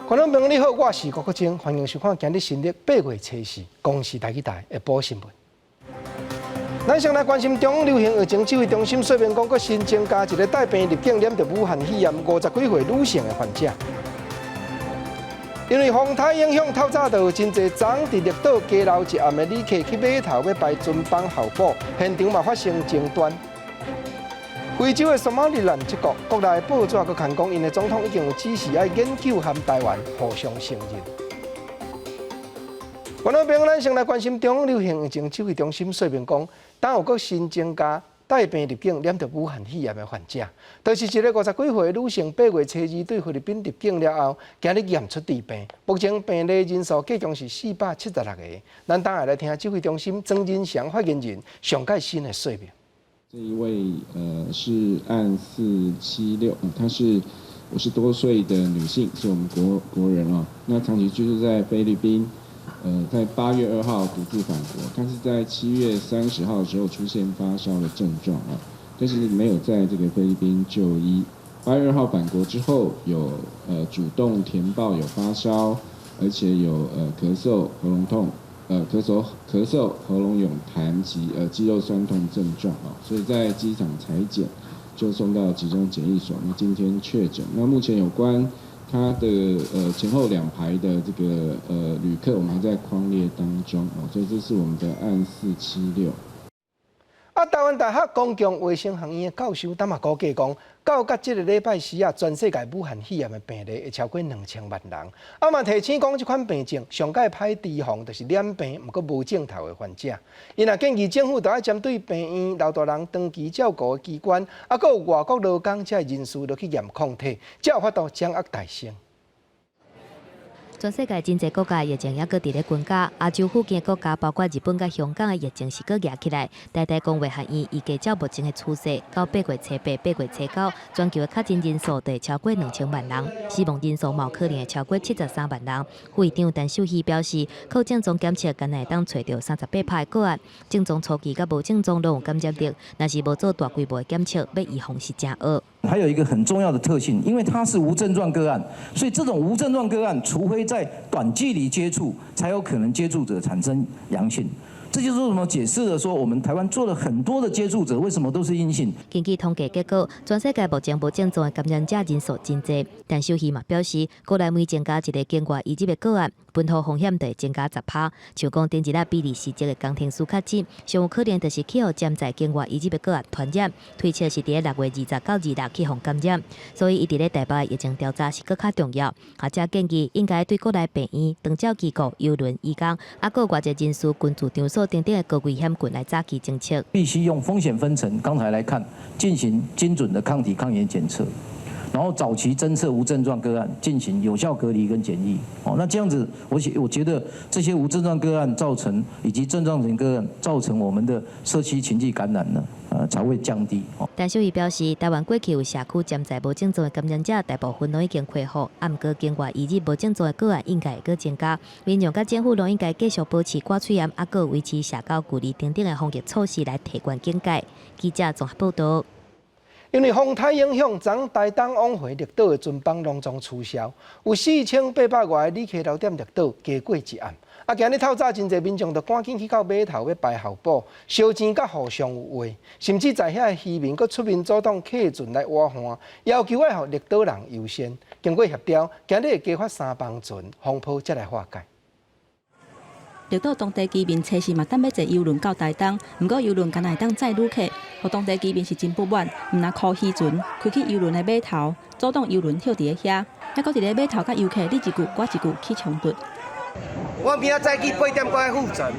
觀眾朋友你好，我是郭國晶，歡迎收看今日新曆八月初四公視台語台的報新聞。咱先來關心中央流行疫情指揮中心說明講，閣新增加一个帶病入境染著武漢肺炎五十幾歲女性的患者。因為風颱影響，透早就有真濟昨佇綠島加留一暗的旅客去碼頭欲排船枋候補，現場嘛發生爭端。非洲的索馬里蘭這國國內報紙閣刊講，𪜶的總統已經有指示愛研究和台灣互相承認。觀眾朋友，咱先來關心中央流行疫情指揮中心說明講，當有閣新增加帶病入境染著武漢肺炎的患者，就是一个五十幾歲的女性，八月初二對菲律賓入境了後，今日驗出致病，目前病例人數計共是476個。咱等下來聽指揮中心莊人祥發言人上蓋新的說明。這一位是案476，她是50多歲的女性，是我們國人啊。那長期居住在菲律賓。在8月2號獨自返國，但是在7月30號的時候出現發燒的症狀啊，但是沒有在這個菲律賓就醫。8月2號返國之後，有主動填報有發燒，而且有咳嗽、喉嚨痛、咳嗽、喉嚨有痰及肌肉痠痛症狀啊，所以在機場採檢就送到集中檢疫所。那今天確診，那目前有關他的前後兩排的這個旅客，我們還在匡列當中哦，所以這是我們的案476。啊，台灣大學公共衛生學院的教授，當嘛估計講，到甲這个禮拜四啊，全世界武漢肺炎的病例會超過2000萬人。啊嘛提醒講，這款病症上蓋歹提防，就是染病毋過無症頭的患者。𪜶也建議政府著愛針對病院、老大人長期照顧的機關，啊，閣有外國勞工這人士落去驗抗體，才有法度掌握大成。全世界真濟國家疫情猶閣佇咧增加，亞洲附近的國家，包括日本佮香港的疫情是閣夯起來。台大公衛學院預計照目前的趨勢，到八月初八、八月初九，全球的確診人數就會超過2000萬人，死亡人數嘛有可能會超過73萬人。副院長陳秀熙表示，靠症狀檢測，敢若會當揣著38%的個案，症狀初期佮無症狀攏有感染力，若是無做大規模的檢測，欲預防是誠僫。還有一個很重要的特性，因為它是無症狀個案，所以這種無症狀個案，除非在短距離接觸，才有可能接觸者產生陽性。這就是為什麼解釋了說，我們台灣做了很多的接觸者，為什麼都是陰性？根據統計結果，全世界目前無症狀的感染者人數真濟。陳秀熙嘛表示，國內每增加一个境外移入的個案，本土風險就會增加10趴。像講頂一日比利時籍的工程師確診，上有可能就是去予潛在境外移入的個案傳染，推測是佇咧6月20到26去予感染。所以，伊佇咧台北的疫情調查是閣較重要。學者建議應該對國內病院、長照機構、郵輪、移工，啊，閣有偌濟人士群聚場所等等的高危險群來早期偵測。必須用風險分層，剛才來看進行精準的抗體抗原檢測，然後早期偵測無症狀個案，進行有效隔離跟檢疫。哦，那這樣子，我覺得這些無症狀個案造成以及症狀型個案造成我們的社區群聚感染呢，才會降低。陳秀熙表示，台灣過去有社區潛在無症狀的感染者，大部分攏已經恢復，啊，毋過境外移入無症狀的個案應該會閣增加。民眾佮政府攏應該繼續保持掛喙罨，啊，閣維持社交距離等等的防疫措施來提懸警戒。記者綜合報道。因為風颱影響，昨台東往回綠島的船班攏總取消，有4800外个旅客留踮綠島加過一暗。啊，今日透早真濟民眾就趕緊去到碼頭欲排候補，燒錢佮互相有話，甚至在遐漁民閣出面阻擋客船來挖岸，要求愛予綠島人優先。經過協調，今日會加發三班船，風波才來化解。綠島當地居民初時嘛等欲坐郵輪到台東，毋過郵輪干焦會當載旅客，予當地居民是真不滿，毋但箍漁船開去郵輪的碼頭，阻擋郵輪歇佇咧遐，還閣佇咧碼頭佮遊客你一句我一句起衝突。我明仔早起8點閣愛赴船，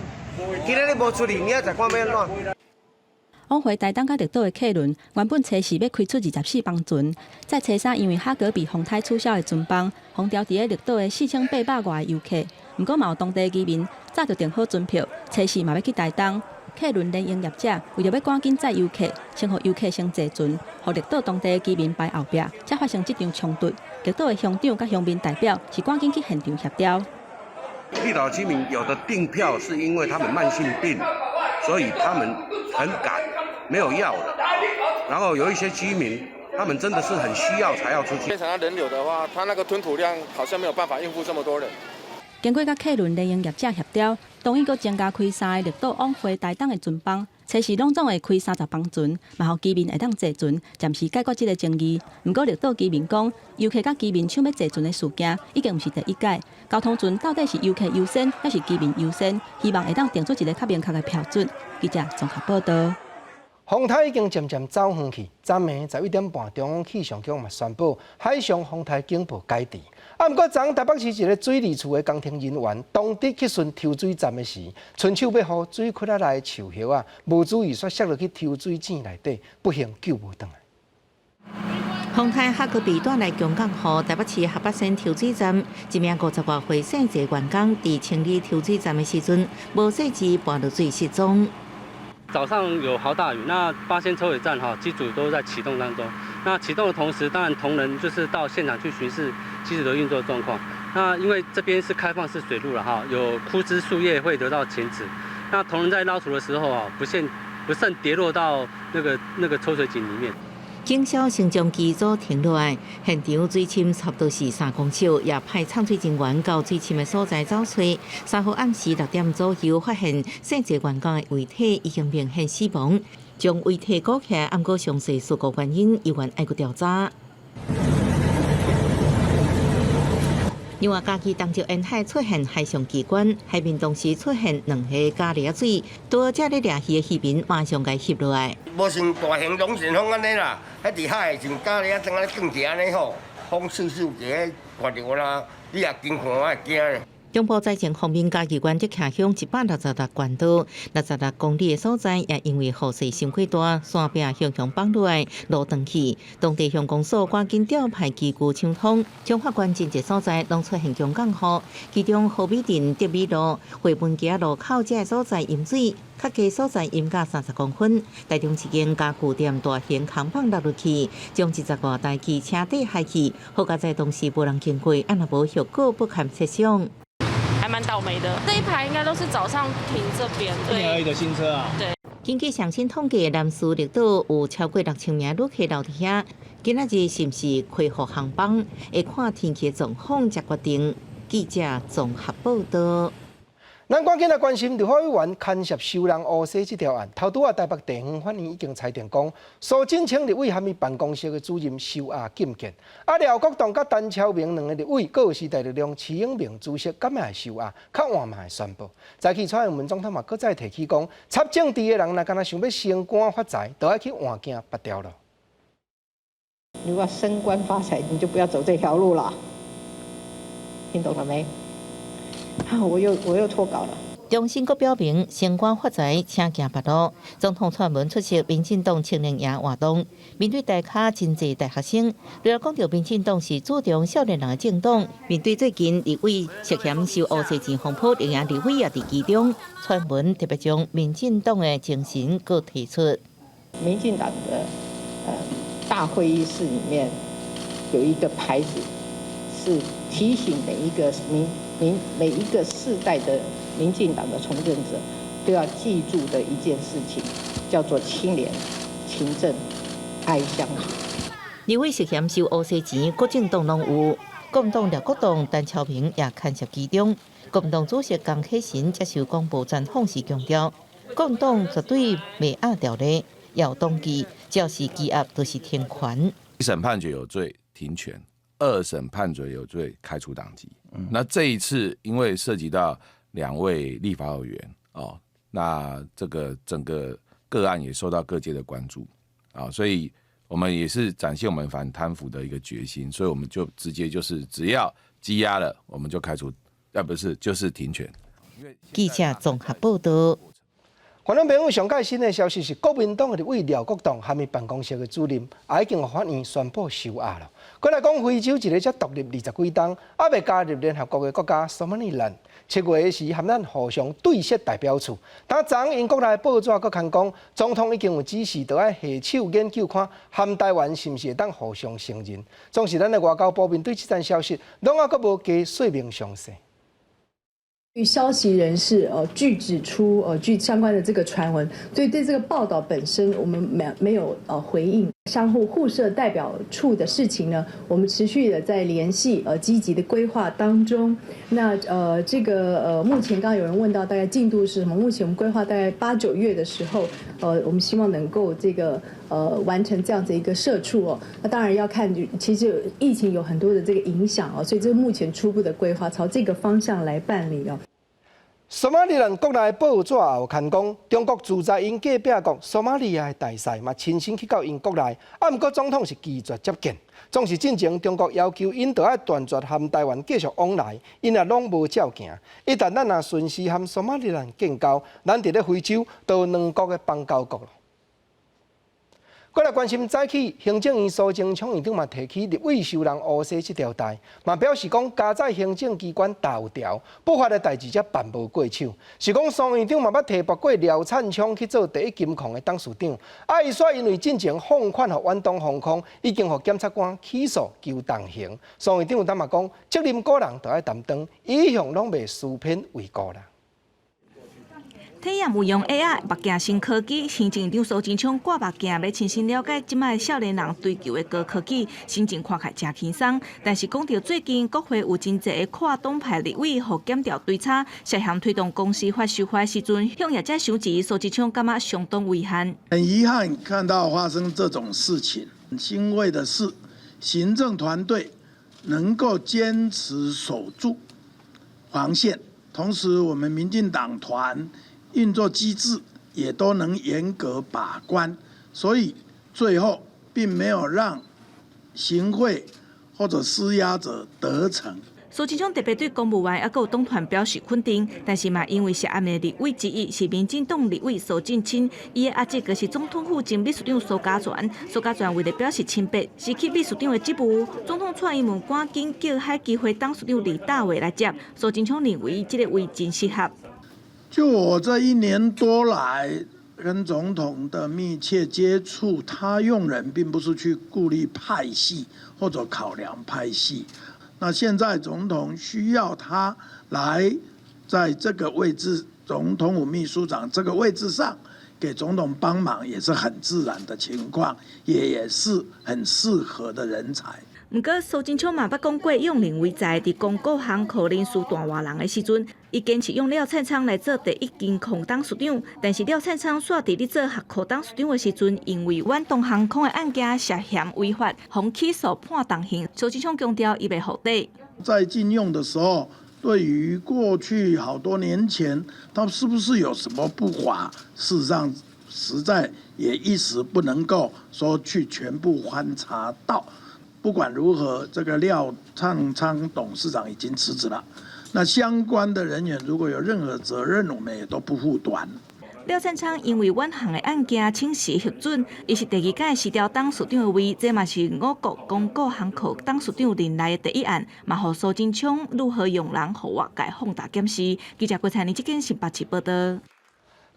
今仔日無出去，明仔載看欲按怎。往回台東佮綠島的客輪，原本初四欲開出24班船，在初三因為哈格比風颱取消的船班，封牢佇咧綠島的4800外个遊客。毋過嘛有當地居民早就訂好船票，初四嘛欲去台東。客輪聯營業者為著欲趕緊載遊客，先予遊客先坐船，予綠島當地的居民排後壁，才發生這場衝突。綠島的鄉長佮鄉民代表是趕緊去現場協調。綠島居民有的訂票是因為他們慢性病，所以他們很趕，沒有藥了。然後有一些居民，他們真的是很需要才要出去。變成他人流的話，他那個吞吐量好像沒有辦法應付這麼多人。經過佮客輪聯營業者協調，同意閣增加開三个綠島往回台東的船班，初四攏總會開30班船，嘛予居民會當坐船，暫時解決這个爭議。毋過綠島居民講，遊客佮居民搶欲坐船的事件已經毋是第一擺。交通船到底是遊客優先，抑是居民優先？希望會當定出一个較明確的標準。記者綜合報導。風颱已經漸漸走遠去，昨暝11點半，中央氣象局嘛宣布海上風颱警報解除。啊，毋過昨昏台北市一个水利處的工程人員，當佇去巡抽水站的時，伸手欲予水窟仔內的樹葉仔，無注意煞摔落去抽水井內底，不幸救無轉來。風颱哈格比帶來強降雨，台北市狎北線抽水站一名50外歲姓謝員工，佇清理抽水站的時陣，無細緻絆落水失蹤。早上有豪大雨，那八仙抽水站哈機組都在啟動當中。那啟動的同時，當然同仁就是到現場去巡視機組的運作狀況。那因為這邊是開放式水路了哈，有枯枝樹葉會得到鉗子。那同仁在撈除的時候啊，不慎跌落到那個抽水井裡面。警消先將機組停落來，現場水深差不多是3公尺，也派摠水人員到水深的所在找揣。3號暗時6點左右，發現姓謝員工的遺體已經明顯死亡，將遺體裹起來，毋過詳細事故原因猶原愛閣調查。另外，嘉義東石沿海出現海上奇觀，海面同時出現兩個咖喱仔水，拄才咧掠魚的漁民馬上共翕落來。無像大型龍捲風按呢啦，彼佇海像咖喱仔轉按呢轉起按呢吼，風嗖嗖個刮著啦，你也經看我會驚咧。中部災情方面，嘉義縣竹崎鄉166縣道66公里的所在，也因為雨勢傷過大，山壁向向崩落來，路斷去。當地鄉公所趕緊調派機具搶通，彰化縣真濟所在攏出現強降雨，其中和美鎮德美路、回文橋路口這个所在淹水，較低所在淹甲30公分。台中一間家具店大型扛棒落落去，將20外台機車底害去。好佳哉當時無人經過，啊若無後果不堪設想。還蠻倒霉的，這一排應該都是早上停這邊。對，的新車啊。對。根據上新統計，南勢綠島有超過6000名旅客留佇遐。今仔日是毋是恢復航班，會看天氣狀況才決定。記者綜合報導。咱趕緊來關心立法委員牽涉收人烏紗這條案。頭拄仔台北地方法院已經裁定講，蘇貞昌立委含伊辦公室的主任收押禁見。啊，廖國棟佮陳超明兩个立委，閣有時代力量徐永明主席，敢會收押，較晚嘛會宣布。早起蔡英文總統嘛，閣再提起講，插政治的人若敢若想欲升官發財，就愛去換行別條路。如果升官發財，你就不要走這條路了。聽懂了沒？啊！我又脫稿了。中新閣表明，升官發財，請行別路。總統蔡英文出席民進黨青年營活動，面對台跤真濟大學生，除了講著民進黨是注重少年人的政黨，面對最近立委涉嫌收烏紗錢風波，另外立委也佇其中，蔡英文特別將民進黨的精神閣提出。民進黨的大會議室裡面有一個牌子，是提醒每一個民每一個世代的民進黨的從政者都要記住的一件事情，叫做清廉、勤政、愛鄉土。立委涉嫌收烏紗錢，各政黨攏有，國民黨廖國棟、陳超明也牽涉其中。國民黨主席江啟臣接受廣播專訪時強調，國民黨絕對袂壓條例，要黨紀，只要是羈押，就是停權。一審判決有罪，停權；二審判決有罪，開除黨籍。那這一次因為涉及到兩位立法委員哦，那這個整個個案也受到各界的關注啊，所以我們也是展現我們反貪腐的一個決心，所以我們就直接就是只要羈押了，我們就開除，啊不是就是停權。記者綜合報道。觀眾朋友，上蓋新的消息是，國民黨的立委廖國棟含伊辦公室的主任，也已經予法院宣布收押了。過來講，非洲一个才獨立20幾冬，猶未加入聯合國的國家索馬利蘭，7月時含咱互相對設代表處。當昨𪜶國內報紙閣刊講，總統已經有指示，著愛下手研究看，含台灣是毋是會當互相承認。總是咱的外交部面對這層消息，攏猶閣無加說明詳細。據消息人士據指出據相關的這個傳聞，所以對這個報道本身，我們沒有回應。相互互設代表處的事情呢，我們持續的在聯繫，積極的規劃當中。那這個目前剛剛有人問到大概進度是什麼？目前我們規劃大概八九月的時候，我們希望能夠這個完成這樣子一個設處哦。那當然要看，其實疫情有很多的這個影響哦，所以這是目前初步的規劃，朝這個方向來辦理哦。索馬里蘭國內報紙有刊講，中國駐在𪜶隔壁國索馬利亞的大使嘛，親身去到𪜶國內，啊，毋過總統是拒絕接見。總是進前中國要求𪜶著愛斷絕和台灣繼續往來，𪜶也攏無照行。一旦咱若順勢和索馬里蘭建交，咱佇咧非洲就有兩國的邦交國。過來關心早起，行政院蘇貞昌院長嘛提起立委收人烏紗這條代，嘛表示講加載行政機關頭條，不法的代誌才辦無過手。是講蘇院長嘛捌提拔過廖燦聰去做第一金控的董事長，啊，伊煞因為進前放款予遠東航空，已經予檢察官起訴求重刑。蘇院長當嘛講，責任個人著愛擔當，一向攏袂私偏為故啦。體驗運用 AR 目鏡新科技，行政院長蘇貞昌掛目鏡，欲親身了解這擺少年人追求的高科技，心情看起來誠輕鬆。但是講著最近國會有真濟跨黨派立委予檢調追查，涉嫌推動公司法修法時陣，向業者收錢，蘇貞昌感覺相當遺憾。很遺憾看到發生這種事情，欣慰的是，行政團隊能夠堅持守住防線，同時我們民進黨團運作機制也都能嚴格把關，所以最後並沒有讓行賄或者施壓者得逞。蘇貞昌特別對公務員抑閣有黨團表示肯定，但是嘛因為涉案的立委之一是民進黨立委蘇震清，伊的阿叔閣是總統府前秘書長蘇嘉全，蘇嘉全為了表示親筆，辭去秘書長的職務，總統蔡英文趕緊叫海基會董事長李大維來接，蘇貞昌認為這个位真適合。就我這一年多來跟總統的密切接觸，他用人並不是去顧慮派系或者考量派系。那現在總統需要他來在這個位置，總統府秘書長這個位置上給總統幫忙，也是很自然的情況，也是很適合的人才。毋過蘇貞昌嘛捌講過，用人唯才，佇公股行庫人事調換人的時陣，伊堅持用廖燦聰來做第一金控董事長，但是廖燦聰煞佇咧做學庫董事長的時陣，因為遠東航空的案件涉嫌違法，予起訴判重刑。蘇貞昌強調，伊袂護短。在進用的時候，對於過去好多年前，他是不是有什麼不法？事實上，實在也一時不能夠說去全部翻查到。不管如何，這個廖燦聰董事長已經辭職了。那相關的人員如果有任何責任，我們也都不護短。廖燦聰因為遠航的案件請辭核准，伊是第二屆辭掉董事長的位，這嘛是我國公股行庫董事長任內的第一案，嘛予蘇貞昌如何用人，予外界放大檢視。記者郭彩玲這間新北市報道。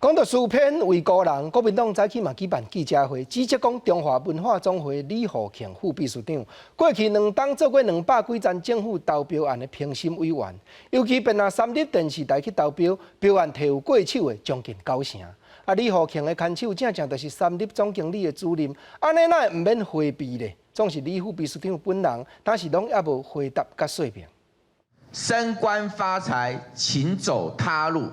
講到私偏為孤人，國民黨早起嘛舉辦記者會，指責講中華文化總會李厚慶副秘書長過去兩冬做過200幾件政府投標案的評審委員，尤其便若三立電視台去投標，標案提有過手的將近九成。啊，李厚慶的牽手正正就是三立總經理的主任，按呢哪會毋免迴避咧？總是李副秘書長本人，但是攏猶無回答佮說明。升官發財，請走他路。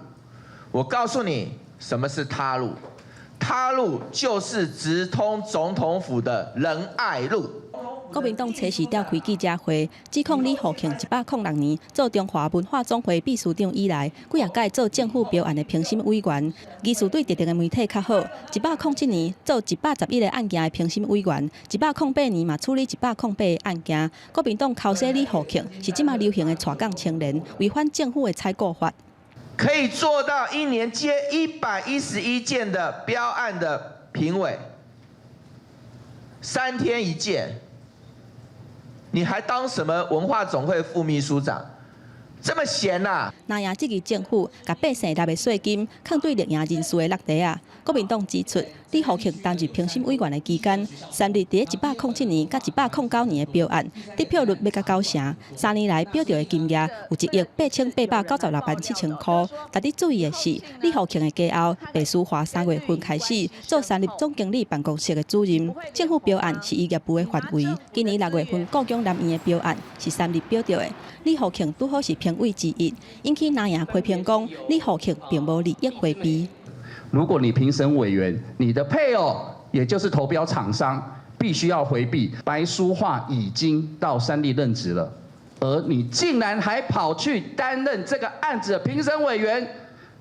我告訴你。什麼是他路？他路就是直通總統府的仁愛路。國民黨初時召開記者會，指控李厚慶106年做中華文化總會秘書長以來，幾仔屆做政府標案的評審委員，技術對特定的媒體較好。107年做111個案件的評審委員，108年嘛處理108個案件。國民黨剾洗李厚慶是這馬流行的斜槓青年，違反政府的採購法。可以做到一年接111件的標案的評委，3天一件，你還當什麼文化總會副秘書長？這麼閒啊？藍營質疑政府共百姓納的稅金，囥對綠營人士的落袋仔。國民黨指出，李鴻慶擔任評審委員的期間，三立佇107年佮109年的標案得票率欲共九成，3年來標著的金額有1億8896萬7千箍。值得注意的是，李鴻慶的家後白書華3月份開始做三立總經理辦公室的主任，政府標案是伊業務的範圍。今年6月份故宮南院的標案是三立標著的，李鴻慶拄好是評委之一，引起藍營批評講李鴻慶並無利益迴避。如果你評審委員，你的配偶也就是投標廠商，必須要迴避。白書樺已經到三立任職了，而你竟然還跑去擔任這個案子的評審委員，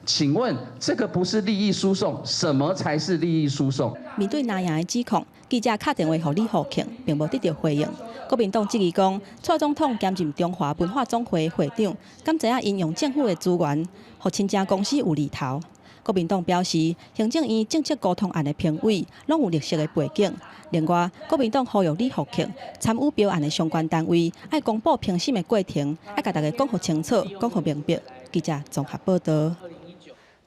請問這個不是利益輸送，什麼才是利益輸送？面對藍營的指控，記者敲電話予李鴻慶，並無得到回應。國民黨質疑講，蔡總統兼任中華文化總會會長，敢知影𪜶用政府的資源，予親情公司有利頭。國民黨表示，行政院政策溝通案的評委攏有綠色的背景。另外，國民黨呼籲李鴻慶參與標案的相關單位，愛公布評審的過程，愛共大家講予清楚，講予明白。記者綜合報導。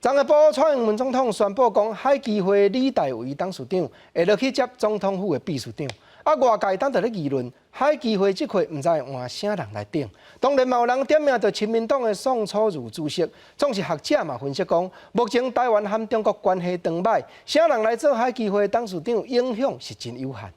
昨下晡，蔡英文總統宣布講，海基會李大維董事長會落去接總統府的秘書長。啊，外界當佇咧議論，海基會這塊毋知換啥人來頂。當然嘛有人點名著親民黨的宋楚瑜主席。總是學者嘛分析講，目前台灣和中國關係當䆀，啥人來做海基會董事長，影響是真有限。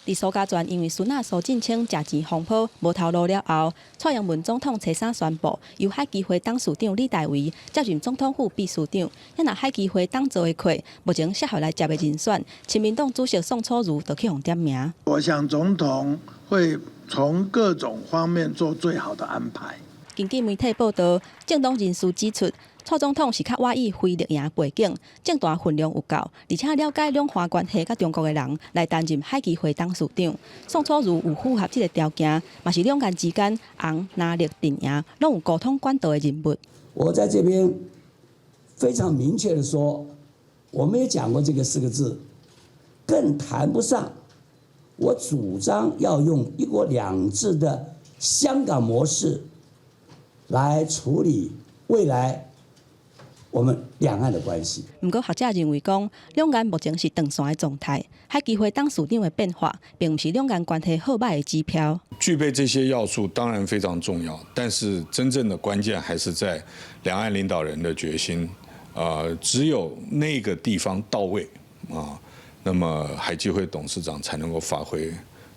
佇蘇嘉全因為孫仔蘇進清食錢風波無頭路了後，蔡英文總統初三宣布，由海基會董事長李大維接任總統府秘書長。若海基會董座的缺，目前適合來接的人選，親民黨主席宋楚瑜就去予點名。我想總統會從各種方面做最好的安排。根據媒體報導，政黨人士指出，蔡總統是較倚意非綠營背景，政壇分量有夠，而且了解兩岸關係佮中國的人來擔任海基會董事長。宋楚瑜有符合這個條件，嘛是兩岸之間紅藍綠陣營攏有溝通管道的人物。我在這邊非常明確的說，我沒有講過這個四個字，更談不上我主張要用一國兩制的香港模式來處理未來我們兩岸的關係。毋過學者認為講，兩岸目前是斷線的狀態，海基會董事長的變化，並毋是兩岸關係好䆀的指標。具備這些要素當然非常重要，但是真正的關鍵還是在兩岸領導人的決心。只有那個地方到位啊，那麼海基會董事長才能夠發揮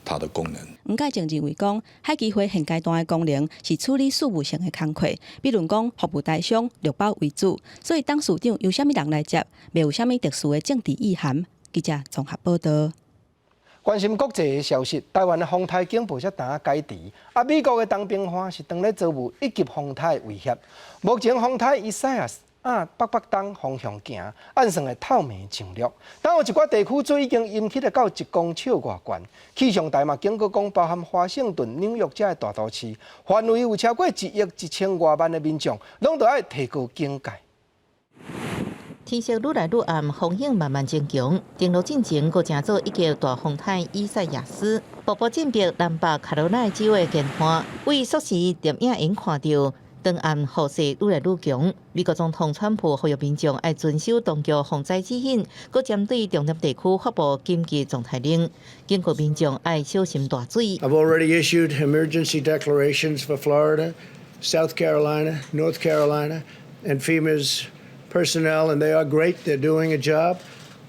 它的功能。黃介正認為講，海基會現階段的功能是處理事務性的工課，比如講服務台商、綠保為主，所以董事長由啥物人來接，袂有啥物特殊的政治意涵。記者綜合報導。關心國際的消息，台灣的風颱警報才剛解除，啊，美國的東邊岸是當咧遭遇一級風颱威脅。目前風颱伊賽亞斯向北北東方向行，按算會透暝上陸。但有一寡地區水已經淹起來到1公尺外懸。氣象台嘛警告講，包含華盛頓、紐約這的大都市，範圍有超過1億1千外萬的民眾，攏著愛提高警戒。天色愈來愈暗，風影慢慢增強。登陸進前，閣成做一級大風颱伊賽亞斯，步步進逼南北卡羅來州的沿岸，為縮時電影院看著，當暗雨勢愈來愈強。美國總統川普呼籲民眾愛遵守當局防災指引，閣針對重點地區發布緊急狀態令，警告民眾愛小心大水。 I've already issued emergency declarations for Florida, South Carolina, North Carolina, and FEMA's personnel, and they are great. They're doing a job.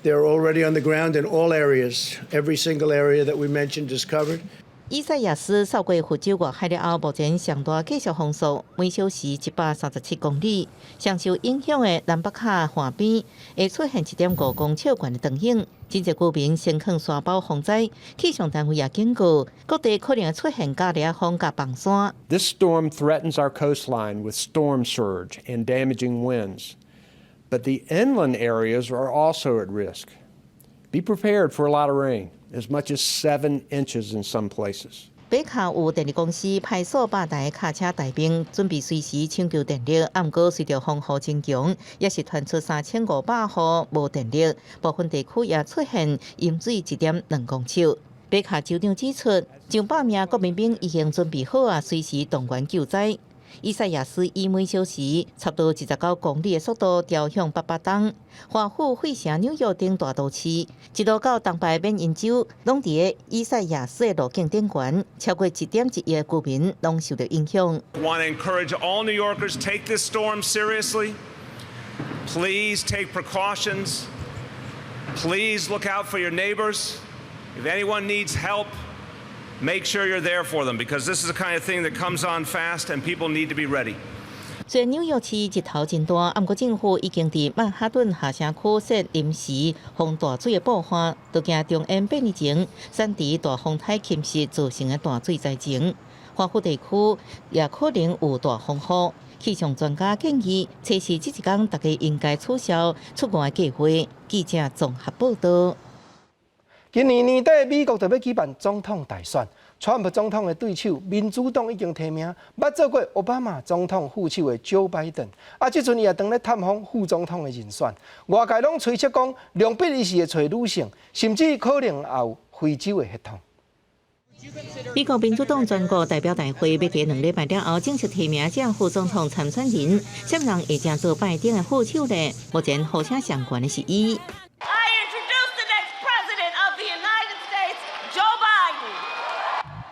They're already on the ground in all areas. Every single area that we mentioned is covered. 伊賽亞斯掃過佛州外海了後，目前上大繼續風速每小時137公里。上受影響的南北卡岸邊會出現1.5公尺懸的長湧，真濟居民先囥沙包防災。氣象單位也警告，各地可能會出現咖喱風佮崩山。 This storm threatens our coastline with storm surge and damaging winds, but the inland areas are also at risk. Be prepared for a lot of rain, as much as 7 inches in some places. 北卡有電力公司派數百台卡車待命，準備隨時搶救電力。啊，毋過隨著風雨增強，也是傳出3500戶無電力，部分地區也出現淹水1.2公尺。北卡州長指出，上百名國民兵已經準備好啊，隨時動員救災。伊賽亞斯以每小時差不多29公里的速度朝向北北東，華府、費城、紐約等大都市，一路到東擺緬因州，攏佇个伊賽亞斯的路徑頂懸，超過1.1億居民攏受著影響。 Want to encourage all New Yorkers, take this storm seriously. Please take precautions. Please look out for your neighbors. If anyone needs help, make sure you're there for them, because this is the kind of thing that comes on fast and people need to be ready. 雖然紐約市日頭真大，毋過政府已經佇曼哈頓下城區設臨時防大水的布岸，都驚中淹變以前，山池大風台侵襲造成的大水災情。華府地區也可能有大風雨。氣象專家建議，初四這一工大家應該取消出外計劃。記者綜合報道。今年年底，美國就欲舉辦總統大選，川普總統的對手民主黨已經提名，捌做過奧巴馬總統副手的 Joe Biden，啊，這陣伊也當咧探訪副總統的人選。外界攏揣測講，量比伊是會揣女性，甚至可能也有非洲的血統。美國民主黨全國代表大會欲佇2禮拜了後正式提名這副總統參選人，啥人會成做拜登的副手呢？目前呼聲上懸的是伊。 I introduce the next president of the United States, Joe Biden.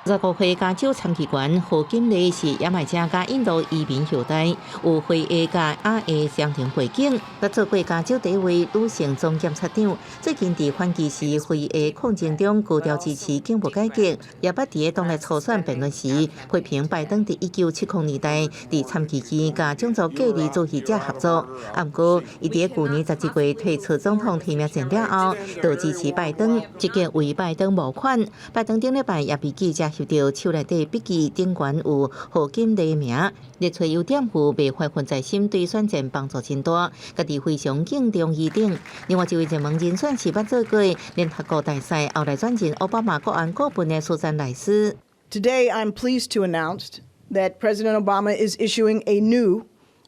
25歲加州參議員賀錦麗是牙買加佮印度移民後代，有非裔佮亞裔雙重背景，捌做過加州第一位女性總檢察長。最近佇反歧視非裔抗爭中高調支持警務改革，也捌佇黨內初選辯論時批評拜登佇1970年代佇參議院佮種族隔離主義者合作。啊，毋過伊佇舊年11月退出總統提名戰了後，就支持拜登，積極為拜登募款。拜登頂禮拜也被記者翕著手內底筆記頂懸有賀錦麗名，列出優點有袂懷恨在心，對選戰幫助真大，家己非常敬重伊等。另外一位熱門人選是捌做過聯合國大使，後來轉任奧巴馬國安顧問的蘇珊賴斯。 Today, I'm pleased to announce that President Obama is issuing a new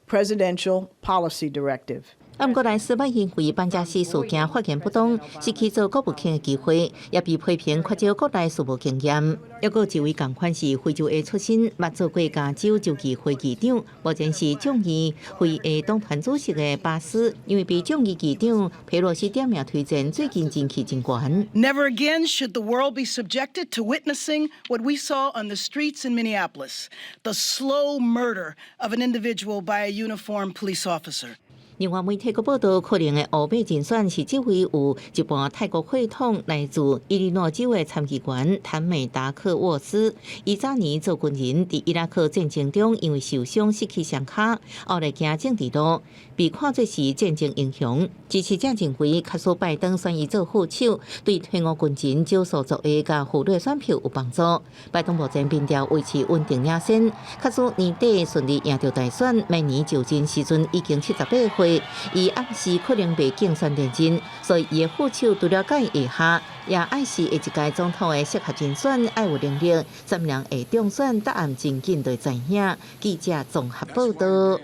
presidential policy directive. 啊，毋過萊斯捌因為班加西事件發言不當，失去做國務卿的機會，也被批評缺少國內事務經驗。抑閣一位仝款是非洲裔出身，捌做過加州州議會議長，目前是眾議非裔黨團主席的巴斯，因為被眾議議長佩洛西點名推薦，最近人氣真懸。 Never again should the world be subjected to witnessing what we saw on the streets in Minneapolis, the slow murder of an individual by a uniformed police officer. 另外，媒體閣報道，可能的烏馬人選是這位有一半泰國血統來自伊利諾州的參議員譚美達克沃斯。伊早年做軍人，佇伊拉克戰爭中因為受傷失去雙跤，後來行政治路，被看作是戰爭英雄。支持者認為，假使拜登選伊做副手，對退伍軍人、少數族裔佮婦女選票有幫助。拜登目前民調維持穩定領先，假使年底順利贏著大選，明年就任時陣已經78歲。伊暗示可能袂競選連任，所以伊的副手除了佮伊下下，也愛是下一屆總統的適合人選，愛有能力，啥物人會中選，答案真緊就會知影。記者綜合報道。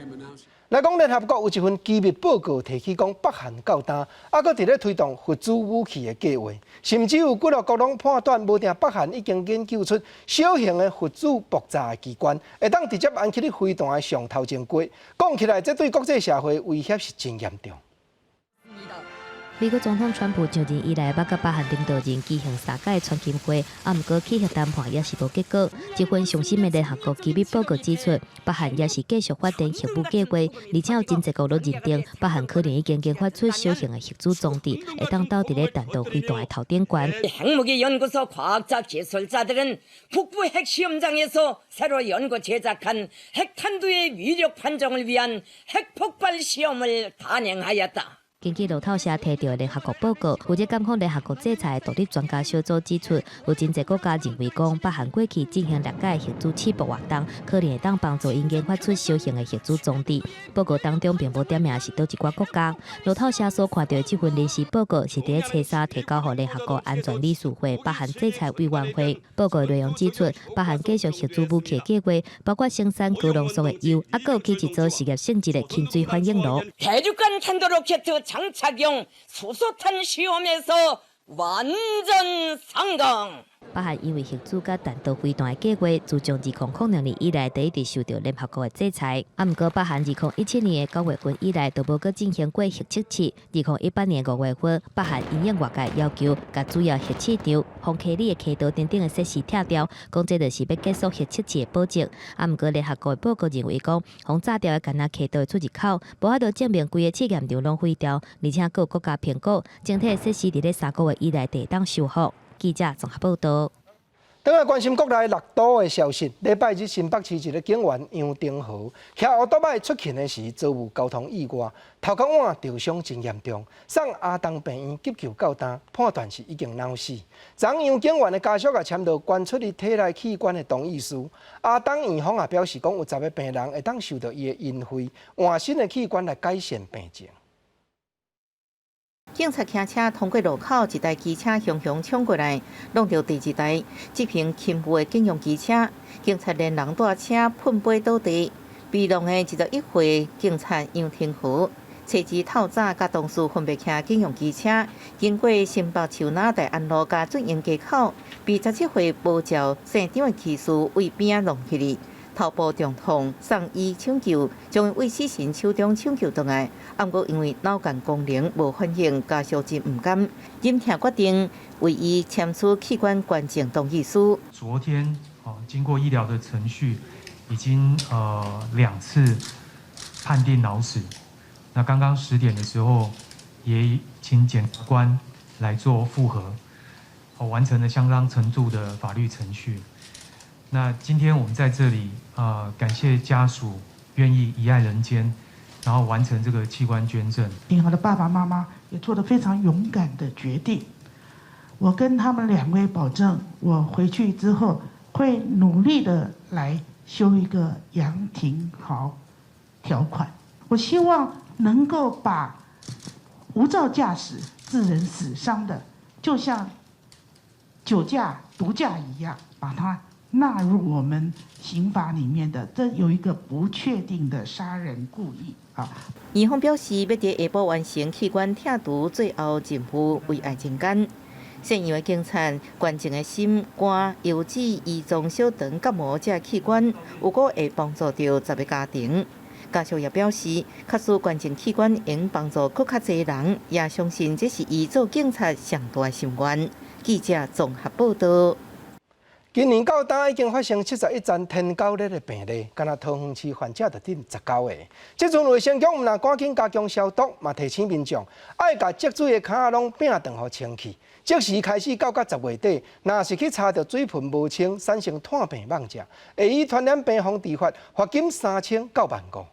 來講，聯合國有一份機密報告提起講，北韓到今猶閣佇咧推動核子武器的計劃，甚至有幾落國攏判斷，無定北韓已經研究出小型的核子爆炸的機關，會當直接按去咧飛彈的上頭前過。講起來，這對國際社會威脅是真嚴重。美國總統川普上任以來，捌佮北韓領導人舉行三擺川金會，啊，毋過氣核談判也是無結果。這份上新的聯合國機密報告指出，北韓也是繼續發展核武計劃，而且有真濟國攏認定，北韓可能已經研發出小型的核子裝置，會當鬥佇咧彈道飛彈的頭頂懸。 핵무기연구소 과학자 기술자들은 북부 핵시험장에서 새로 연구 제작한 핵탄두의 위력 판정을 위한 핵폭발 시험을 단행하였다. 根據路透社提著的聯合國報告，負責監控聯合國制裁的獨立專家小組指出，有真濟國家認為講，北韓過去進行兩屆核子試爆活動，可能會當幫助𪜶研發出小型的核子裝置。報告當中並無點名是佗一寡國家。路透社所看著的這份臨時報告是佇咧初三提交予聯合國安全理事會北韓制裁委員會。報告內容指出，北韓繼續核子武器計劃，包括生產高濃縮的鈾，猶閣有起一座實驗性質的輕水反應爐。 대륙간 탄도로켓 장착용 수소탄 시험에서 완전 성공. 北韓因為核子佮彈道飛彈的計劃，自從2002年以來，就一直受著聯合國的制裁。啊，毋過北韓2017年的9月份以來，就無閣進行過核測試。2018年5月份，北韓因應外界要求，共主要核試場、豐溪里的坑道等等的設施拆掉，講這就是欲結束核測試的保證。啊，毋過聯合國的報告認為講，予炸掉的干焦坑道的出入口，無法度證明規個試驗場攏毀掉，而且閣有國家評估，整體的設施佇咧3個月以內就會當修復。記者綜合報導。轉來關心國內六都的消息，禮拜日新北市一个警員楊丁豪，騎歐多擺出勤的時遭遇交通意外，頭殼碗著傷真嚴重，送阿東病院急救到今，判斷是已經腦死。昨楊警員的家屬也簽著捐出伊體內器官的同意書。阿東院方也表示講，有10个病人會當受著伊的恩惠，換新的器官來改善病情。警察騎車通過路口，一台機車雄雄衝過來，挵著第二台執行勤務的警用機車。警察連人帶車噴飛倒地，被挵的21歲警察楊廷和，車子透早佮同事分別騎警用機車，經過新北樹林大安路佮俊英街口，被17歲無照姓張的騎士對邊仔挵去哩。頭部重創，送醫搶救，將伊對死神手中搶救轉來。毋過因為腦幹功能無反應，家屬真毋甘，忍痛決定為伊簽署器官捐贈同意書。昨天，經過醫療的程序，已經兩次判定腦死。那剛剛10點的時候，也請檢察官來做複核，完成了相當程度的法律程序。那今天我們在這裡感謝家屬願意遺愛人間，然後完成這個器官捐贈。廷豪的爸爸媽媽也做了非常勇敢的決定。我跟他們兩位保證，我回去之後會努力的來修一個楊廷豪條款。我希望能夠把無照駕駛致人死傷的，就像酒駕、毒駕一樣，把它納入我們刑法裡面的，這有一個不確定的殺人故意啊。院方表示，欲佇下晡完成器官拆除最後任務，遺愛人間。姓楊的警察捐贈的心、肝、腰子、胰臟、小腸、角膜這器官，有閣會幫助著10个家庭。家屬也表示，假使捐贈器官會幫助閣較濟人，也相信這是伊做警察上大的心願。記者綜合報導。今年到今已經發生71宗天狗熱的病例，干焦桃園市患者就佔19个。這陣衛生局毋但趕緊加強消毒，嘛提醒民眾愛共積水的坩仔攏摒斷予清氣。即時開始到甲10月底，若是去查著水盆無清，產生湠病蠓者，會依傳染病防治法罰金3000到1萬5。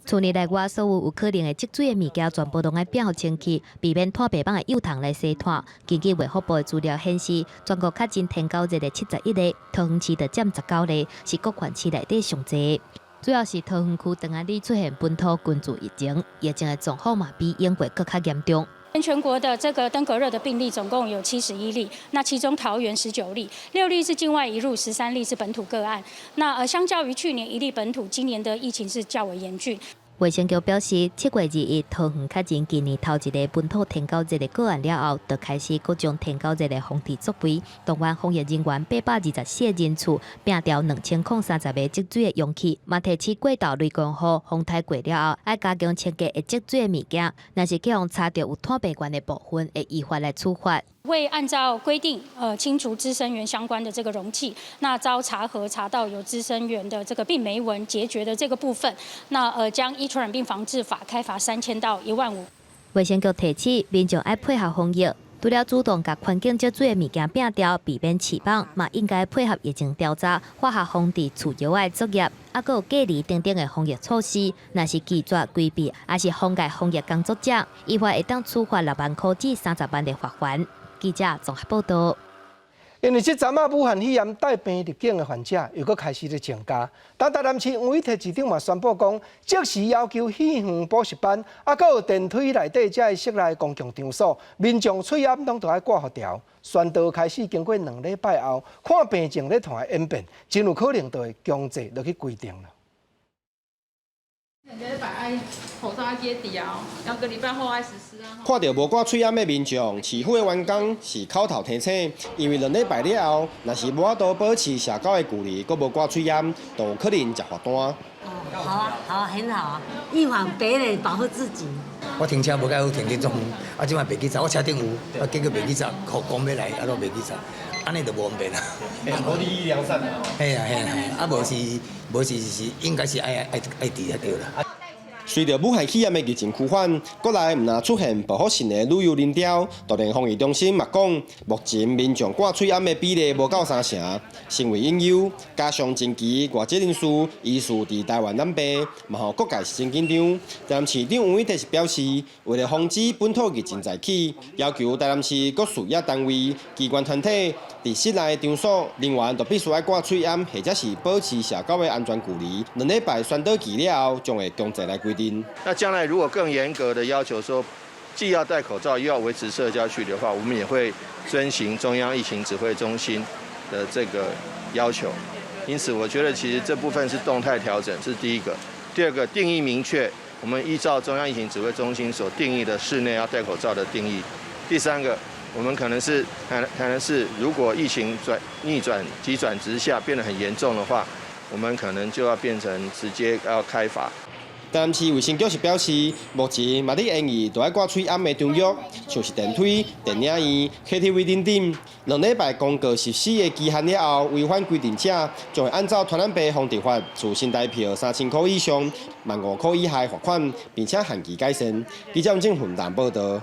厝內內外所有有可能會積水的物件，全部攏愛摒予清氣，避免湠病蠓的幼蟲來生湠。根據衛福部的資料顯示，全國確診天狗熱的71个，桃園市就佔19个，是各縣市內底上濟。主要是桃園區長安里出現本土群聚疫情，疫情的狀況嘛比英國閣較嚴重。全國的這個登革熱的病例總共有71例，那其中桃園19例，6例是境外移入，13例是本土個案。那相較於去年1例本土，今年的疫情是較為嚴峻。衛生局表示，7月21桃園確認今年頭一个本土天狗熱的個案了後，就開始各種天狗熱的防治作為，動員防疫人員824個人次，摒掉2030个積水的容器，嘛提醒過度雷公雨、風颱過了後，愛加強清潔會積水的物件，若是去予查著有湠病源的部分，會依法來處罰。未按照規定，清除孳生源相關的這個容器，那遭查核查到有孳生源的這個病媒蚊孑孓的這個部分，那將依傳染病防治法開罰3000到1萬5。衛生局提醒民眾愛配合防疫，除了主動共環境積水的物件摒掉，避免飼蠓，嘛應該配合疫情調查、化學防治除藥的作業，抑閣有隔離等等的防疫措施。若是拒絕規避，抑是妨礙防疫工作者，依法會當處罰6萬箍至30萬的罰鍰。記者綜合報導。因為這陣仔武漢肺炎帶病入境的患者又閣開始咧增加，但台南市黃偉哲市長嘛宣布講，即時要求戲園、補習班，抑閣有電梯內底這个室內公共場所，民眾喙罨攏著愛掛予牢。宣導開始經過2禮拜後，看病情咧湠的演變，真有可能就會強制落去規定啦。兩個禮拜愛口罩愛記得戴哦，2個禮拜後愛實施啊。看著無掛喙罨的民眾，市府的員工是口頭提醒，因為兩禮拜了後，若是無法度保持社交的距離，閣無掛喙罨，就有可能食罰單。哦，好啊，好啊，很好啊，預防別人，保護自己。我停車無蓋好停佇遮遠，啊，這擺袂記查，我車頂有，啊，結果袂記查，講欲來，啊，攏袂記查，按呢就無方便啦。無立意良善啊。嘿啊嘿啊，啊無是無是是應該是愛愛愛佇才對啦。隨著武漢肺炎的疫情趨緩，國內毋但出現報復性的旅遊人潮，就連防疫中心嘛講，目前民眾掛喙罨的比例無夠三成，成為隱憂。加上近期外籍人士疑似佇台灣染病，嘛予各界是真緊張。台南市長黃偉哲是表示，為了防止本土疫情再起，要求台南市各事業單位、機關團體佇室內場所人員都必須愛掛喙罨，或者是保持社交的安全距離。兩禮拜宣導期了後，將會強制來規定。那將來如果更嚴格的要求說，既要戴口罩又要維持社交距離的話，我們也會遵循中央疫情指揮中心的這個要求。因此，我覺得其實這部分是動態調整，這是第一個。第二個，定義明確，我們依照中央疫情指揮中心所定義的室內要戴口罩的定義。第三個，我們可能是如果疫情轉逆轉急轉直下變得很嚴重的話，我們可能就要變成直接要開罰。台南市衛生局是表示，目前嘛佇研議著愛掛喙罨的場域，像是電梯、電影院、KTV 等等。兩禮拜公告實施的期限了後，違反規定者，將會按照傳染病防治法，處新台票3000箍以上、15,000箍以下罰款，並且限期改善。記者鄭雲南報導。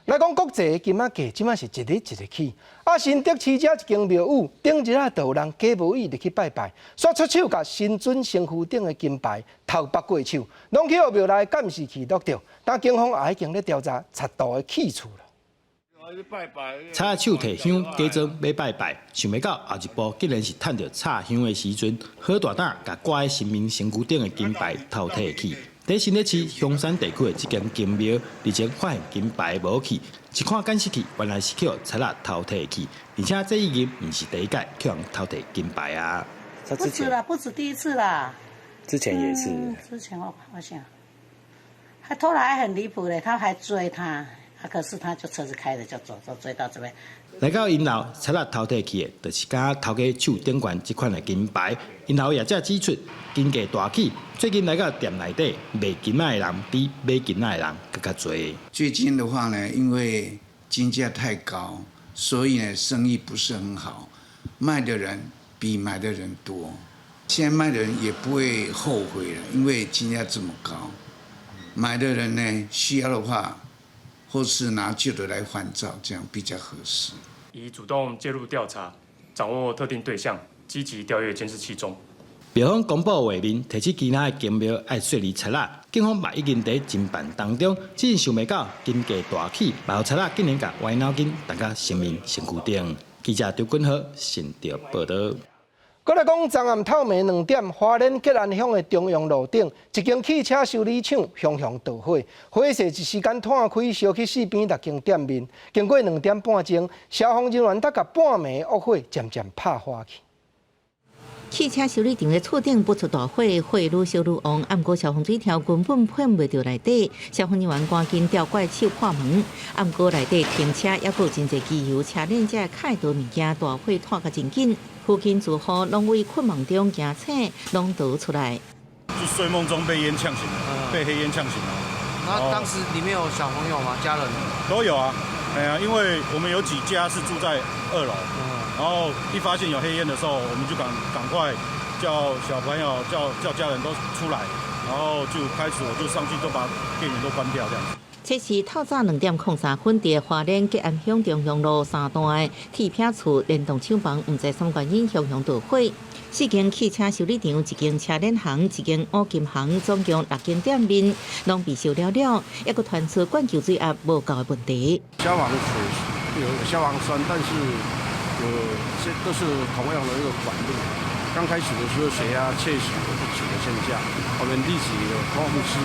來講國際金仔價，這擺是一日一个起。啊，新竹市遮一間廟宇，頂日仔就有人假無意入去拜拜，煞出手共神尊身軀頂的金牌偷縛過手，攏去予廟內監視器錄著。但警方也已經咧調查賊盜的去處啦。插手提香，假裝欲拜拜，想袂到後一步竟然是趁著插香的時陣，好大膽共掛佇神明身軀頂的金牌偷提去。佇新北市香山地區的這間金廟，日前發現金牌無去，一看監視器，原來是予賊仔偷提去，而且這已經毋是第一擺予人偷提金牌啊！不止啦，不止第一次啦。之前也是。之前我好像，還偷來還很離譜嘞，他還追他，啊，可是他就車子開着就走，就追到這邊。來到𪜶樓，賊仔偷提去的，就是佮頭家手頂懸這款的金牌。𪜶樓業者指出，金價大起，最近來到店內底賣金仔的人比買金仔的人閣較濟。最近的話呢，因為金價太高，所以呢生意不是很好，賣的人比買的人多。現在賣的人也不會後悔了，因為金價這麼高，買的人呢需要的話，或是拿舊的來換造，這樣比較合適。已主動介入調查，掌握特定對象，積極調閱監視器中。廟方公布畫面，提醒其他的金廟愛雪離賊仔，警方嘛已經佇偵辦當中，只是想袂到金價大起，嘛予賊仔竟然共歪腦筋動到神明身軀頂。記者張君豪新竹報導。閣來講，昨暗透暝2點，花蓮吉安鄉的中央路頂，一間汽車修理廠熊熊著火，火勢一時間湠開，燒去四邊六間店面。經過2點半鐘，消防人員才共半暝的惡火漸漸拍化去。汽車修理廠的厝頂噴出大火，火愈燒愈旺，毋過消防水柱根本噴袂著內底，消防人員趕緊調怪手破門。毋過內底停車猶閣有真濟機油、車鏈遮開刀物件，大火湠甲真緊。附近住戶攏佇困夢中驚醒，攏逃出來。就睡夢中被煙嗆醒了，被黑煙嗆醒了。那當時裡面有小朋友嗎？家人？都有啊，哎呀，因為我們有幾家是住在二樓，然後一發現有黑煙的時候，我們就趕快叫小朋友、叫家人都出來，然後就開始我就上去都把電源都關掉，這樣子。這是透早2點03分，佇花蓮吉安鄉中央路三段的鐵片厝連棟廠房，毋知啥原因熊熊著火。四間汽車修理廠、一間車鏈行、一間五金行，總共六間店面，攏被燒了了，猶閣傳出灌給水壓無夠的問題。消防水有消防栓，但是有這都是同樣的一個管路。剛開始的時候水壓確實有不足的現象，我們立即有公司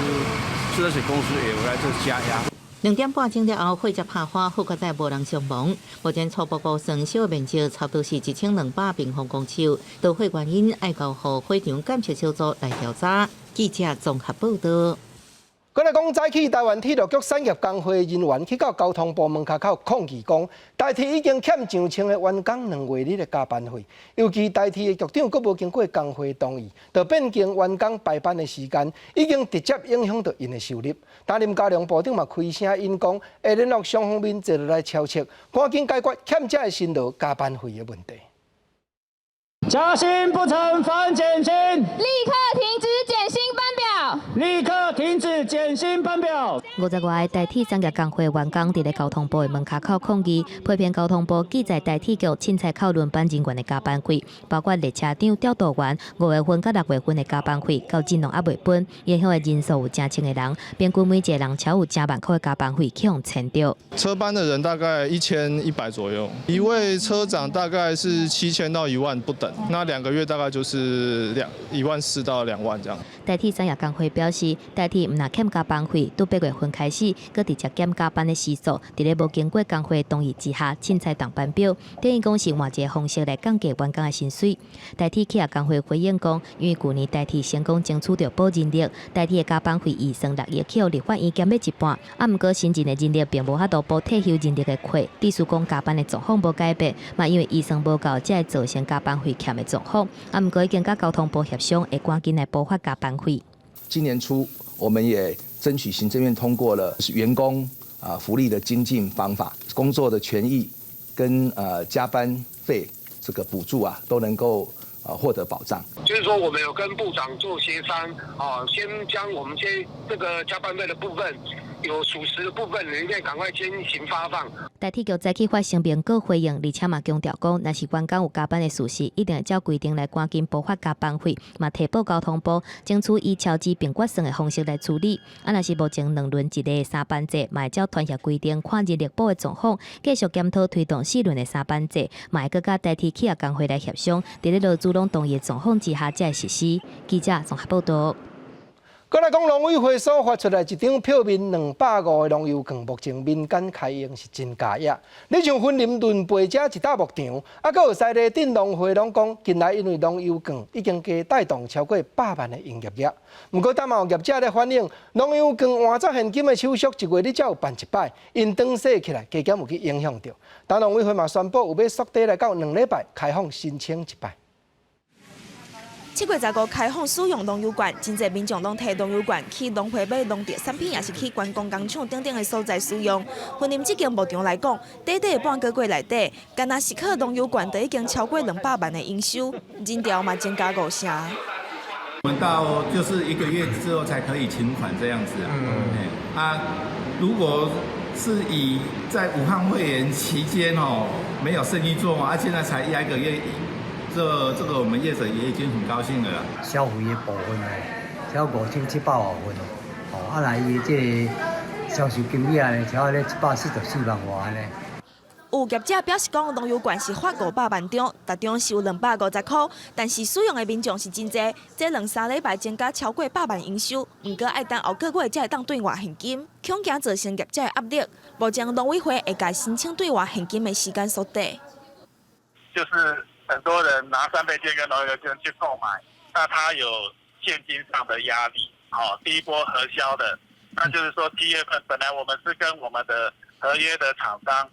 自來水公司也有來做加壓。2點半鐘了後，火才拍花，好佳哉無人傷亡。目前初步估算，燒面積差不多是1200平方公尺。導火原因愛交予火場鑑識小組來調查。記者綜合報道。閣來講，早起台灣鐵路局產業工會人員去到交通部門跤口抗議，講台鐵已經欠上千个員工2月日的加班費，尤其台鐵的局長閣無經過工會同意，就變更員工排班的時間，已經直接影響著𪜶的收入。擔林嘉良部長嘛開聲允講，會聯絡雙方面坐落來敲策，趕緊解決欠這个辛勞加班費的問題。加薪不成反減薪，立刻停止減薪班表，立刻停止減薪班表。50外个台鐵產業工會員工佇咧交通部的門跤口抗議，批評交通部拒載台鐵局凊彩扣輪班人員的加班費，包括列車長、調度員5月份佮6月份的加班費，到今攏猶未分，影響的人數有成千个人，平均每一個人超有成萬箍的加班費去予牽著。車班的人大概1100左右，一位車長大概是7000到1萬不等。那2個月大概就是1.4萬到2萬這樣。台鐵產業工會表示，台鐵毋但欠加班費，對8月份開始，閣直接減加班的時數，佇咧無經過工會同意之下，凊彩動班表，等於講是換一個方式來降低員工的薪水。台鐵企業工會回應講，因為舊年台鐵成功爭取著補人力，台鐵的加班費預算6億去予立法院減欲一半，啊，毋過新進的人力並無法度補退休人力的缺，意思講加班的狀況無改變，嘛因為預算無夠，才會造成加班費欠的狀況。啊，毋過已經佮交通部協商，會趕緊來補發加班費。今年初，我們也爭取行政院通過了員工啊福利的精進方法，工作的權益跟加班費這個補助啊，都能夠獲得保障。就是說，我們有跟部長做協商，啊，先將我們先這個加班費的部分，有屬實的部分，你可以趕快先行發放。台鐵局早起發聲明，閣回應，而且嘛強調講，若是員工有加班的事實，一定會照規定來趕緊補發加班費，嘛提報交通部，爭取以超支並決算的方式來處理。啊，若是目前兩輪一例的三班制，嘛會照團協規定，看人力補的狀況，繼續檢討推動四輪的三班制，嘛會閣佮台鐵企業工會來協商，佇咧勞資攏同意的狀況之下，才會實施。記者綜合報道。閣來講，農委會所發出來一張票面250個農遊券，目前民間開用是真價額。你像雲林崙背遮一搭牧場，啊，閣有西螺鎮農會攏講，近來因為農遊券已經加帶動超過百萬的營業額。毋過，當嘛有業者咧反映，農遊券換作現金的手續，一月你才有辦一擺，𪜶轉踅起來，加減有去影響著。但農委會嘛宣布，有欲縮短來到2禮拜開放申請一擺。7月15開放使用農遊券，真濟民眾攏提農遊券去農會買農特產品，抑是去觀光工廠等等的所在使用。雲林這間牧場來講，短短半個月內底，干焦是靠農遊券就已經超過200萬的營收，人潮嘛增加5成。我們到就是一個月之後才可以請款這樣子啊。啊，如果是以在武漢肺炎期間哦，沒有生意做嘛，啊，現在才一個月。這個我們業者也已經很高興了啦。消費的部分哦，超5700外份哦，哦，啊來伊這個銷售金額呢，超咧144萬外按呢。有業者表示講，農遊券是發500萬張，逐張收250箍，但是使用的民眾是真濟，這兩三禮拜增加超過百萬營收，毋過愛等後個月才會當兌換現金，恐驚造成業者的壓力。目前農委會會共申請兌換現金的時間縮短。就是。很多人拿三倍券跟農遊券去購買，那他有現金上的壓力。好，第一波核銷的，那就是說7月份本來我們是跟我們的合約的廠商，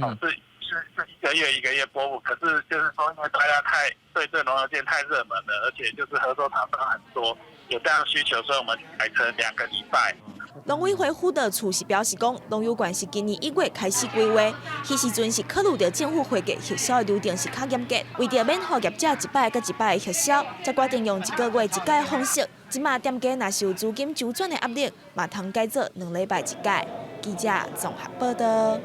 哦是一個月一個月撥付，可是就是說因為大家太對這農遊券太熱門了，而且就是合作廠商很多，有這樣需求，所以我們改成2個禮拜。農委會輔導處是表示講，農遊券是今年1月開始規劃，彼時陣是考慮著政府會計核銷的流程是較嚴格，為著免予業者一擺閣一擺的核銷，才決定用一個月一改的方式。這馬店家若是有資金周轉的壓力，嘛通改做2禮拜一改。記者綜合報道。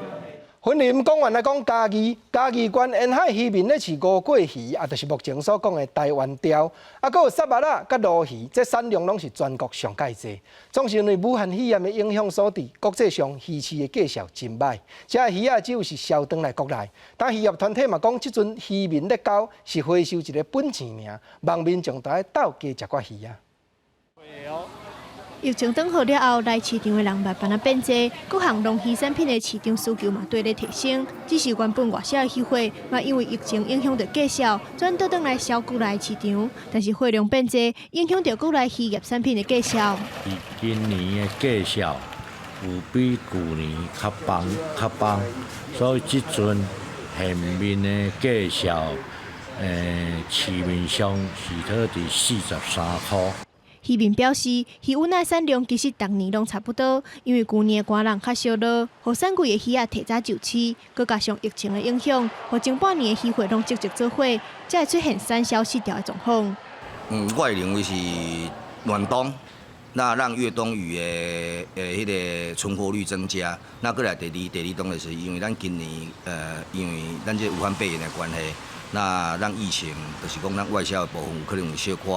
雲林講完來講嘉義，嘉義縣沿海漁民咧飼吳過魚，啊，就是目前所講的台灣鯛，啊，閣有虱目仔、佮鱸魚，這產量攏是全國上蓋濟。總是因為武漢肺炎的影響所致，國際上魚市的價數真䆀，這魚仔只有是銷轉來國內。但漁業團體嘛講，這陣漁民咧交是回收一个本錢爾，望民眾都愛鬥加食寡魚仔。疫情轉好了後，來市場的人慢慢仔變濟，各項農漁產品的市場需求嘛綴咧提升。只是原本外銷的漁貨，嘛因為疫情影響著價銷，轉倒轉來銷國內市場。但是貨量變濟，影響著國內漁業產品的價銷。今年的價銷有比舊年較放較放，所以這陣現面的價銷，市面上是落佇43箍。漁民表示，魚塭的產量其實逐年攏差不多，因為舊年的乾冷較少落，予產季的魚仔提早就市，閣加上疫情的影響，予前半年的漁貨攏積積做伙，才會出現產銷失調的狀況。我會認為是暖冬，那讓越冬魚的彼个存活率增加。那閣來第二冬就是因為咱今年因為咱這武漢肺炎的關係，那讓疫情就是講咱外銷的部分有可能有小可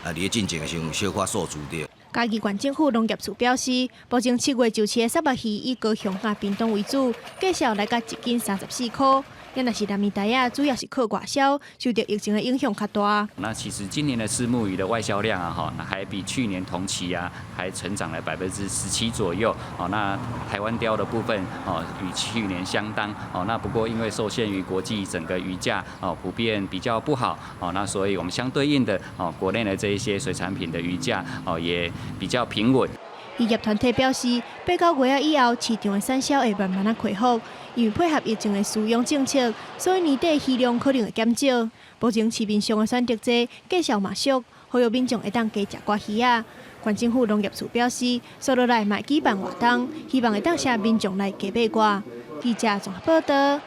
佇咧進前的時陣有小可受阻著。嘉義縣政府農業處表示，目前7月上市的虱目魚以高雄佮屏東為主，價數來到一斤34箍。若是南美台仔，主要是靠外銷，受著疫情的影響較大。那其實今年的虱目魚的外銷量啊，哈，那還比去年同期啊，還成長了17%左右。哦，那台灣鯛的部分哦，與去年相當。哦，那不過因為受限於國際整個魚價哦普遍比較不好，哦，那所以我們相對應的哦，國內的這一些水產品的魚價哦也比較平穩。漁業團體表示，8、9月仔以後，市場的產銷會慢慢仔恢復，因為配合疫情的飼養政策，所以年底魚量可能會減少。目前市面上的選擇濟，價數嘛俗，呼籲民眾會當加食寡魚仔。縣政府農業處表示，紲落來嘛會舉辦活動，希望會當請民眾來加買寡。記者綜合報導。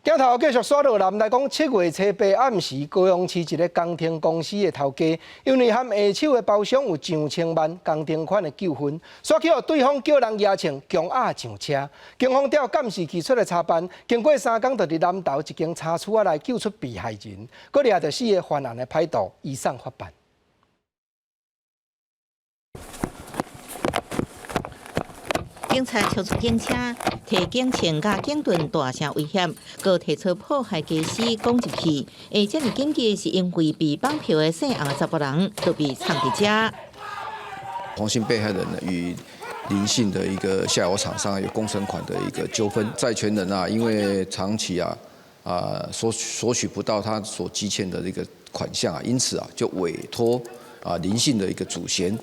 鏡頭繼續煞落來，來講7月初八暗時，高雄市一个工程公司的頭家，因為和下手的包商有上千萬工程款的糾紛，煞去予對方叫人蜈槍強壓上車，警方調監視器出來查辦，經過3工，就佇南投一間茶厝仔內救出被害人，閣掠著四个犯案的歹徒，移送法辦。警察超出警車，提警槍佮警棍大聲威脅，閣提出破壞家私攻入去。會遮爾緊急，是因為被綁票的姓洪查埔人都被藏佇遮。黃姓被害人呢，與林姓的一個下游廠商有工程款的一個糾紛，債權人啊，因為長期索取不到他所積欠的這個款項啊，因此啊，就委託林姓的一個祖先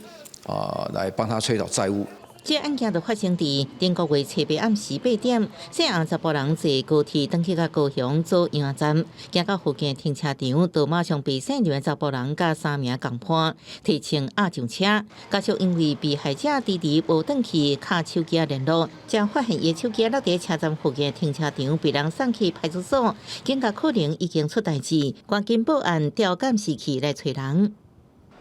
來幫他催討債務。這案件就發生佇頂個月初八暗時8點，姓洪查埔人坐高鐵轉去到高雄左營站，行到附近停車場，就馬上被姓林的查埔人佮三名共伴提槍押上車。加上因為被害者遲遲無轉去敲手機聯絡，才發現伊的手機落佇車站附近停車場被人送去派出所，警覺可能已經出代誌，趕緊報案調監視器來揣人。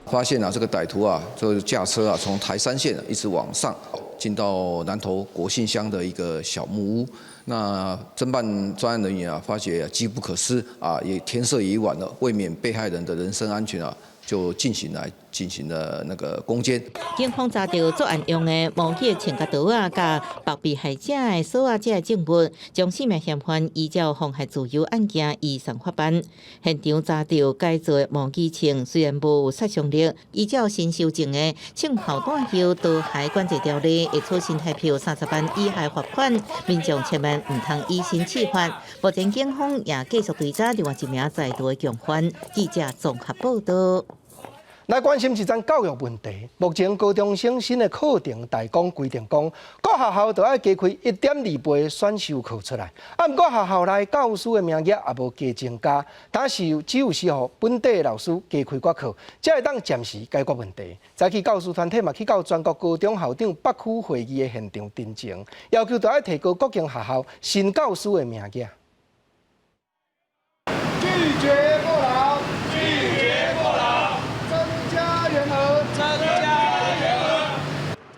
發現啊，這個歹徒啊，就是駕車啊，從台三線一直往上，進到南投國姓鄉的一個小木屋。那偵辦專案人員啊，發覺機不可失啊，也天色已晚了，為免被害人的人身安全啊，就進行了那個攻堅。警方查著作案用的模擬槍佮刀仔，佮縛被害者的鎖仔這个證物，將四名嫌犯依照妨害自由案件移送法辦。現場查著改造的模擬槍，雖然無殺傷力，依照新修正的槍炮彈藥刀械管制條例，會處新台票30萬以下罰款，民眾千萬毋通以身試法。目前警方也繼續追查另外一名在逃的共犯。記者綜合報導。來關心一樁教育問題。目前高中生新的課程大綱規定講，各學校都愛加開1.2倍選修課出來。毋過學校內教師的名額也無加增加，但是只有時予本地的老師加開寡課，才會當暫時解決問題。早起教師團體嘛去到全國高中校長北區會議的現場陳情，要求都愛提高各間學校新教師的名額。拒絕過勞，拒絕過勞，增加員額，增加員額。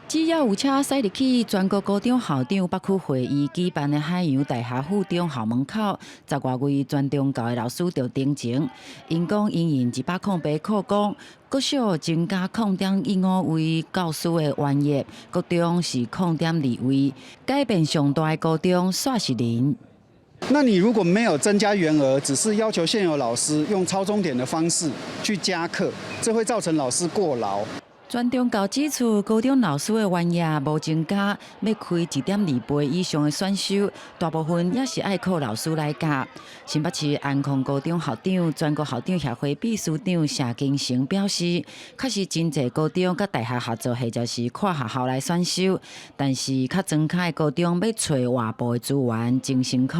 只要有車駛入去全國高中校長北區會議舉辦的海洋大學附中校門口，十外位全中教的老師就陳情，𪜶講𪜶用108課綱，國小增加0.15位教師的員額，國中是0.2位，改變上大的高中煞是零。那你如果沒有增加員額，只是要求現有老師用超鐘點的方式去加課，這會造成老師過勞。全中教指出，高中老師的員額無增加，欲開1.2倍以上的選修，大部分也是愛靠老師來教。新北市安康高中校長、全國校長協會秘書長謝金成表示，確實真濟高中佮大學合作，或者是跨學校來選修，但是較莊跤的高中欲揣外部的資源真辛苦。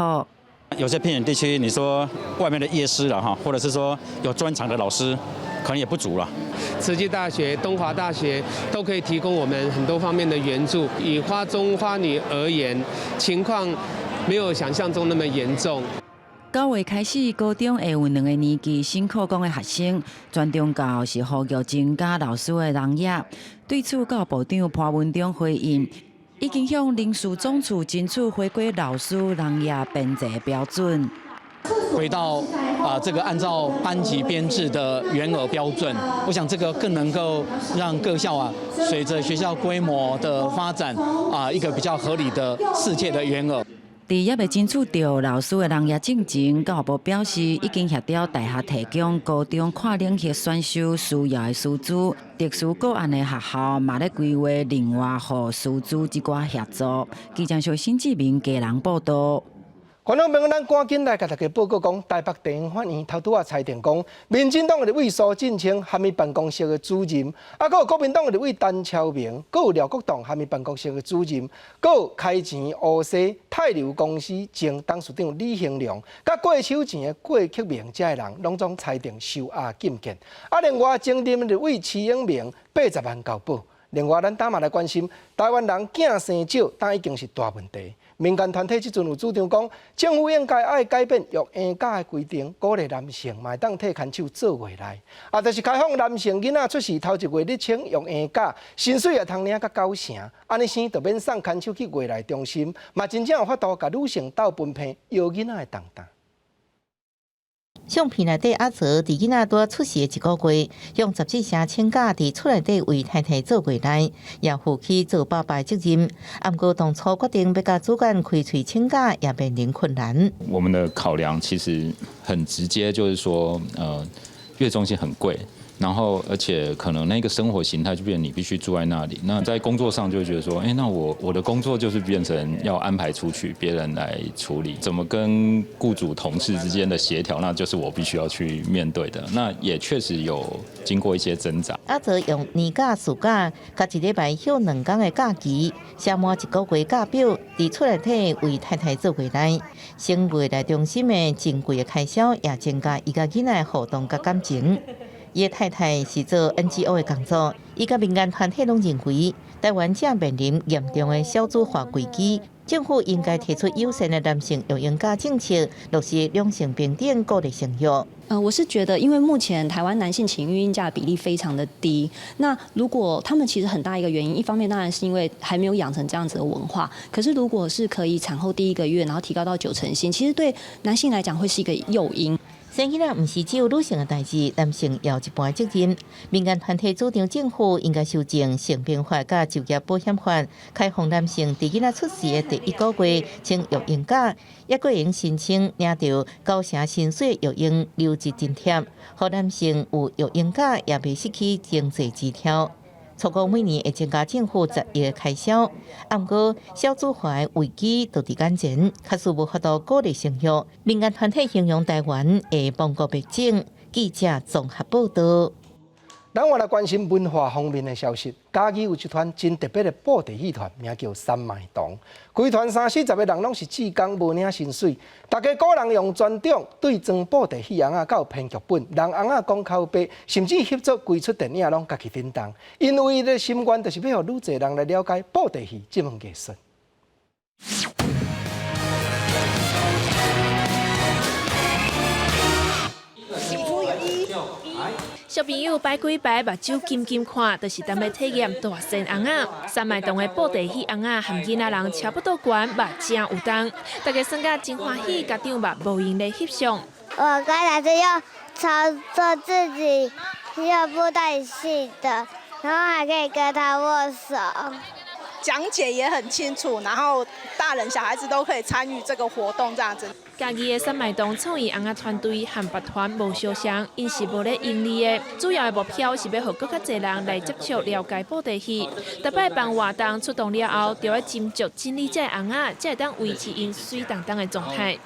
有些偏遠地區，你說外面的業師了哈，或者是說有專長的老師，可能也不足了。慈濟大學、東華大學都可以提供我們很多方面的援助。以花中花女而言，情況沒有想象中那麼嚴重。9月開始，高中會有兩個年級新課綱的學生，全中教是呼籲增加老師的人額。對此，教育部長潘文忠回應，已經向人事總處爭取回歸老師人額編制標準。回到啊，這個按照班級編制的員額標準，我想這個更能夠讓各校啊，隨着學校規模的發展啊，一個比較合理的適切的員額。佇猶未爭取著老師的人額進前，教育部表示已經協調大學提供高中跨領域選修需要的師資，特殊個案的學校嘛咧規劃另外予師資一寡協助。記者小新志明家人報道。觀眾朋友，咱趕緊來共大家報告講，台北地方法院頭拄仔裁定講，民進黨的立委蘇震清含伊辦公室的主任，啊，閣有國民黨的立委陳超明，閣有廖國棟含伊辦公室的主任，閣有開錢烏西泰流公司前董事長李興良，佮過手錢的郭克明這个人，攏總裁定收押禁見。啊，另外前任立委徐永明80萬交保。另外，咱今嘛來關心台灣人囝生少，當已經是大問題。民間團體這陣有主張講，政府應該愛改變育嬰假的規定，鼓勵男性嘛會當替牽手做月內。啊，就是開放男性囡仔出世頭一月咧請育嬰假，薪水也通領較9成，按呢生就免送牽手去月內中心，嘛真正有法度共女性鬥分配搖囡仔的重擔。相片內底阿澤佇囡仔拄出世的一個月，用14成請假佇厝內底為太太做月內，也負起做爸爸的責任。毋過當初決定欲共主管開喙請假，也面臨困難。我們的考量其實很直接，就是說，月中心很貴，然後而且可能那個生活形態就變成你必須住在那裡。那在工作上就會覺得說，欸，那我的工作就是變成要安排出去，別人來處理，怎麼跟雇主同事之間的協調，那就是我必須要去面對的。那也確實有經過一些掙扎。阿澤用年假、事假，佮一禮拜休兩工的假期，寫滿一個月假表，佇厝內底為太太做月內，省月內中心的真貴的開銷，也增加伊佮囡仔的互動佮感情。伊的太太是做 NGO 的工作，伊佮民間團體攏認為，台灣正面臨嚴重的少子化危機，政府應該提出友善的男性育嬰假政策，落實兩性平等，鼓勵生育。我是覺得，因為目前台灣男性請育嬰假比例非常的低，那如果他們其實很大一個原因，一方面當然是因為還沒有養成這樣子的文化，可是如果是可以產後第一個月，然後提高到9成薪，其實對男性來講會是一個誘因。生囡仔毋是只有女性的代誌，男性也有一半責任。民間團體主張政府應該修正性平法佮就業保險法，開放男性佇囡仔出世的第一個月請育嬰假，抑閣會用申請領著9成薪水育嬰留職津貼，予男性有育嬰假也袂失去經濟支柱。錯過每年會增加政府10億的開銷，毋過少子化的危機就佇眼前，確實無法度鼓勵生育。民間團體形容台灣會亡國滅種。記者綜合報道。咱換來關心文化方面的消息。嘉義有一團真特別的布袋戲團，名叫三麥堂。規團三四十个人攏是志工，無領薪水。大家個人用專長對裝布袋戲尪仔，佮有編劇本，人尪仔講口白，甚至翕做規齣電影攏家己擔當。𪜶唯一的心願就是欲予愈濟人來了解布袋戲這門藝術。小朋友擺幾擺，目睭金金看，就是踮咧體驗大仙尪仔。三麥堂的布袋戲尪仔和囡仔人差不多懸，嘛誠有重，大家耍甲真歡喜，家長嘛無閒咧翕相。我剛才是要操作自己要布袋戲的，然後還可以跟他握手。講解也很清楚，然後大人小孩子都可以參與這個活動，這樣子。嘉義的三麥洞創意尪仔團隊和別團無相像，𪜶是無咧盈利的，主要的目標是欲予閣較濟人來接觸了解布袋戲。逐擺辦活動出動了後，著愛斟酌整理這个尪仔，才會當維持𪜶媠當當的狀態。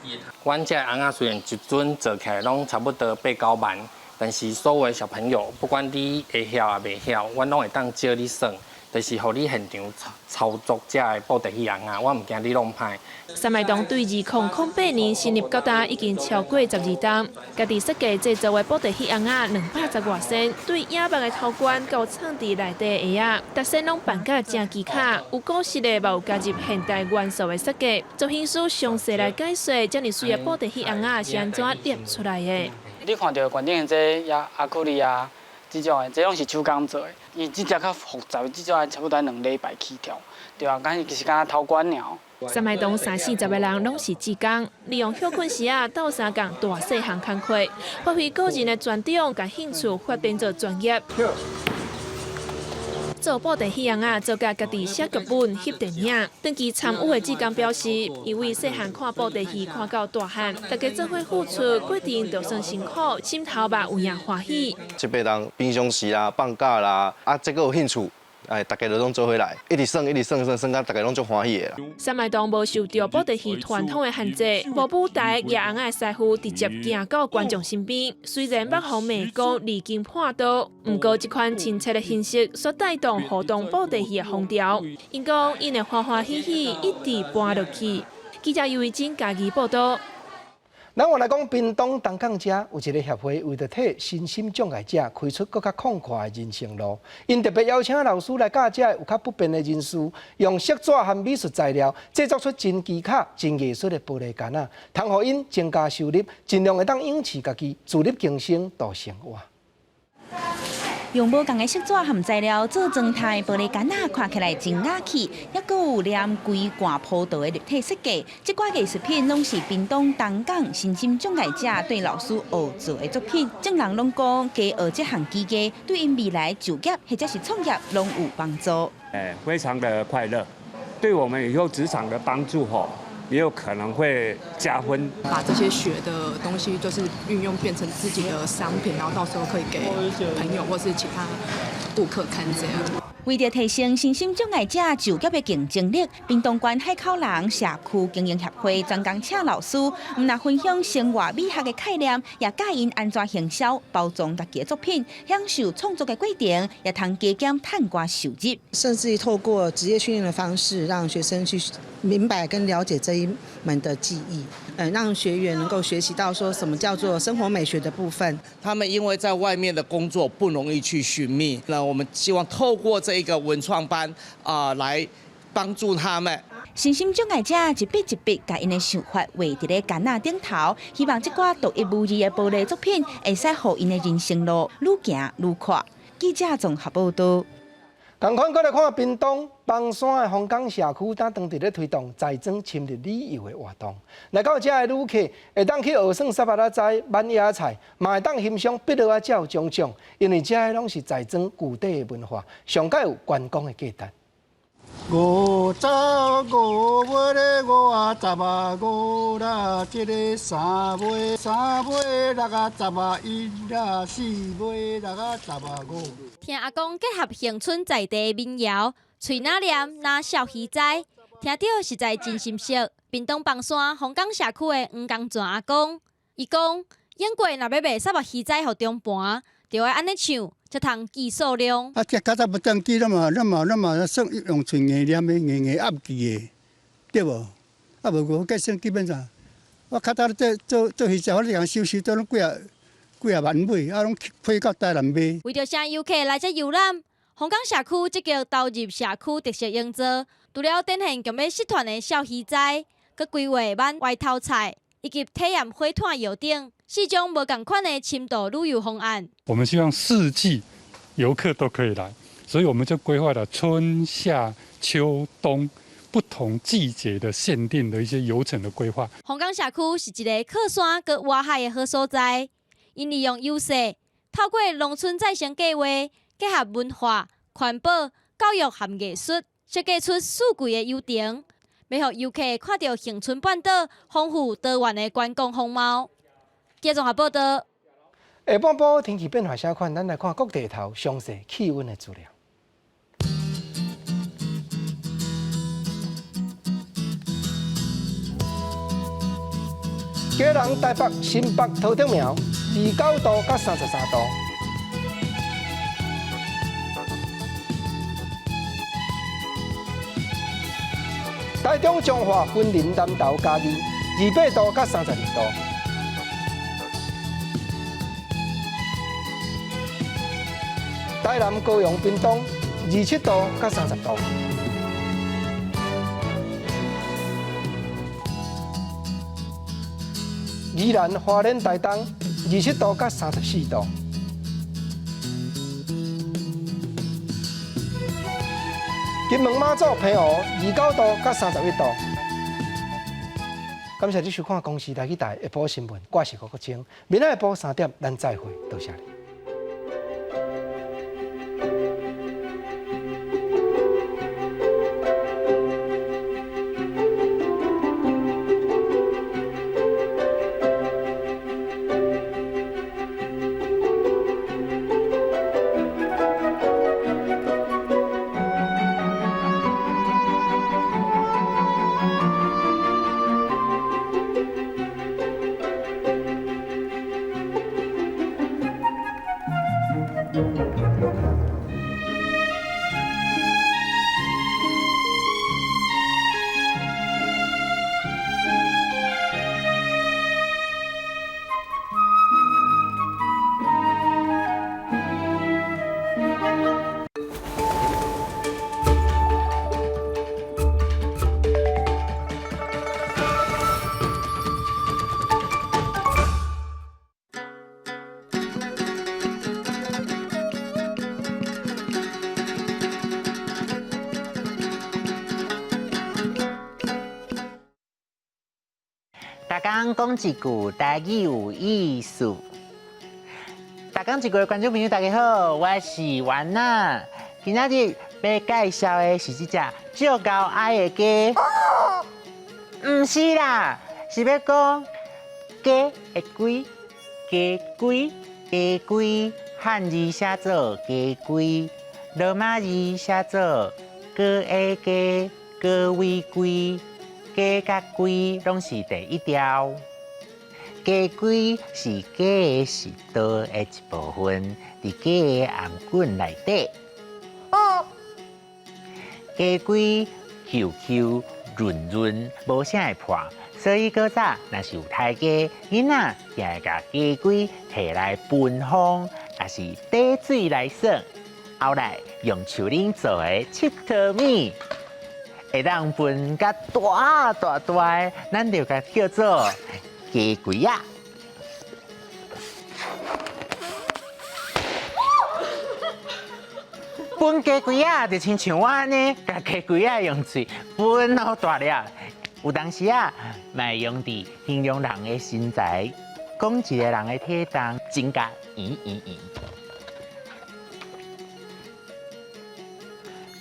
阮這个尪仔雖然一陣做起來攏差不多八九萬，但是所有的小朋友，不管你會曉抑袂曉，阮攏會當教你耍。就是予你現場操作這个布袋戲尪仔，我毋驚你弄歹。三麥洞對2008年成立到今，已經超過12冬。家己設計製作的布袋戲尪仔210外身，對野目的頭冠到藏佇內底的鞋仔，逐身攏扮甲誠奇巧，有古式的，嘛有加入現代元素的設計。造型師詳細來解說，遮爾媠的布袋戲尪仔是按怎捏出來的。你看著懸頂的這亞亞克力啊，這種的，這攏是手工做的。伊這隻較複雜，這種差不多兩禮拜起跳，對啊，敢其實敢若頭冠爾。三麥洞三四十个人攏是志工，利用歇睏時仔鬥相共大細項工課，發揮個人的專長，共興趣發展做專業。做布袋戲尪仔，做甲家己寫劇本、翕電影。長期參與的志工表示，因為細漢看布袋戲看到大漢，大家做伙付出，過程就算辛苦，心頭嘛有影歡喜。這輩人平常時啦，放假啦，啊，這個有興趣。哎，大家都攏做伙來，一直耍，一直耍，耍耍到大家攏足歡喜的啦。三麥洞無受著布袋戲傳統的限制，無舞台舉尪仔的師傅直接行到觀眾身邊。雖然欲予罵講離經叛道，毋過這款親切的形式所帶動互動布袋戲的風潮。𪜶講𪜶會歡歡喜喜一直搬落去。記者尤維珍嘉義報導。咱原來講，屏東東港遮有一个協會，為著替身心障礙者開出閣較廣闊的人生路，𪜶特別邀請老師來教遮有較不便的人士，用色紙和美術材料製作出真奇巧、真藝術的玻璃矸仔，通予𪜶增加收入，盡量會當養飼家己，自力更生度生活。用無仝的色紙和材料做裝飾玻璃矸仔，看起來真雅氣，抑閣有黏規罐葡萄的立體設計。這寡藝術品攏是屏東東港身心障礙者對老師學做的作品。眾人攏講，加學這項技藝，對𪜶未來就業或者是創業攏有幫助。哎，非常的快樂，對我們以後職場的幫助吼，也有可能會加分。把這些學的東西，就是運用變成自己的商品，然後到時候可以給朋友或是其他顧客看這樣。為著提升身心障礙者就業的競爭力，屏東縣海口人社區經營協會專工請老師，毋但分享生活美學的概念，也教𪜶按怎行銷、包裝家己的作品，享受創作的過程，也通加減趁寡收入。甚至於透過職業訓練的方式，讓學生去明白跟了解這一門的技藝，讓學員能夠學習到說什麼叫做生活美學的部分。他們因為在外面的工作不容易去尋覓，那我們希望透過這一個文創班啊，來幫助他們。身心障礙者一筆一筆，共𪜶的想法畫佇咧矸仔頂頭，希望這寡獨一無二的玻璃作品，會使予𪜶的人生路愈行愈闊。記者綜合報導。仝款，閣來看屏東枋山的楓港社區，當當地咧推動在莊深入旅遊的活動。來到遮的旅客會當去學耍沙巴仔栽、挽野菜，嘛會當欣賞碧螺仔鳥種種，因為遮攏是在莊舊底的文化，上蓋有觀光的價值。五十五尾咧，五仔十啊五啦，這个三尾三尾六仔十啊一啦，四尾六仔十啊五。聽阿公結合恆春在地民謠，喙若念，若笑魚仔，聽著實在真心適。屏東枋山楓港社區的黃江泉阿公，伊講，永過若欲賣虱目魚仔予中盤，就愛按呢唱，才通記數量。啊，這較早無電機，咱嘛咱嘛咱嘛算用喙硬念的，硬硬壓記的，對無？啊，無無計算基本上，我較早做做做魚仔，我咧收收都攏幾仔幾仔萬尾，啊，攏飛到台南賣。為著吸引遊客來遮遊覽，楓港社區積極投入社區特色營造，除了展現強欲失傳的痟魚仔，閣規劃挽歪頭菜以及體驗火炭窯等四種無仝款的深度旅遊方案。我們希望四季遊客都可以來，所以我們就規劃了春夏秋冬不同季節的限定的一些遊程的規劃。楓港社區是一个靠山閣倚海的好所在，𪜶利用優勢，透過農村再生計劃，結合文化、環保、教育和藝術，設計出四季的遊程，欲予遊客看著恆春半島豐富多元的觀光風貌。記者綜合報道。下半晡天氣變化啥款？咱來看各地頭詳細氣溫的資料。基隆、台北、新北、桃竹苗，29度到33度。台中彰化、雲林、南投、嘉義，28度到32度。台南、高雄、屏東，27度到30度。宜蘭、花蓮、台東，27度到34度。金門、馬祖、澎湖，29度到31度。感謝你收看《公視台語台》下晡新聞，我是郭國清。明仔下晡3點，咱再會，多謝你。逐工講一句台語有意思。逐工一句的觀眾朋友，大家好，我是丸仔。今仔日欲介紹的是這隻足𠢕矮的雞。毋是啦，是欲講雞的龜，雞龜，雞龜，漢字寫做雞龜，羅馬字寫做高矮雞，高尾龜。雞佮龜攏是佇一條。雞龜是雞的食道的一部分，佇雞的頷頸內底。雞龜 Q Q 潤潤，無啥會破，所以古早若是有刣雞，囡仔就會共雞龜提來分風，抑是綴水來耍。後來用樹奶做的𨑨迌物，會當分甲大大大的，咱就共叫做雞龜仔。分雞龜仔就親像我按呢，共雞龜仔用喙分予大粒。有當時啊，嘛會用佇形容人的身材，講一个人的體重增加圓圓圓。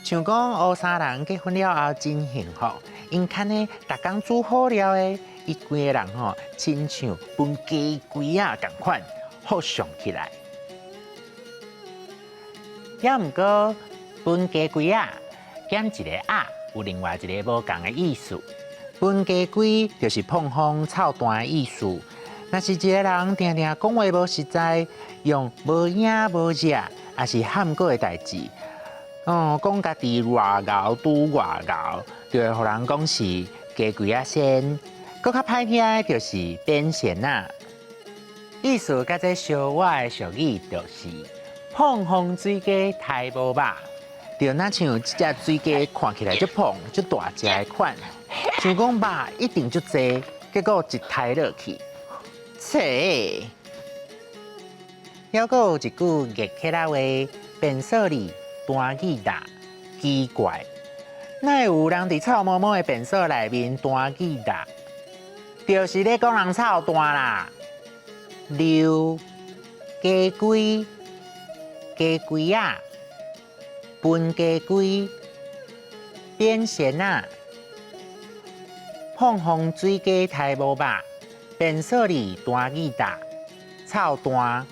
像講烏衫人結婚了後真幸福，𪜶牽的逐工煮好料的，伊規个人吼親像分雞龜仔仝款，好上起來。猶毋過分雞龜仔減一個仔，有另外一个無仝的意思。分雞龜就是膨風臭彈的意思。若是一个人定定講話無實在，用無影無跡，抑是含過的代誌，哦，講家己偌𠢕拄偌𠢕，就會予人講是雞龜仔仙。閣較歹聽的就是變仙仔。意思佮這相倚的俗語就是膨風水雞刣無肉，就若像這隻水雞看起來足膨足大隻的款，想講肉一定足濟，結果一刣落去，切！猶閣有一句熱起來話，便所裡彈吉他，奇怪，哪會有人佇臭毛毛的便所內面彈吉他？就是咧講人臭彈啦。溜雞龜、雞龜仔、分雞龜、電線仔，膨風水雞刣無肉，便所裡彈吉他，臭彈，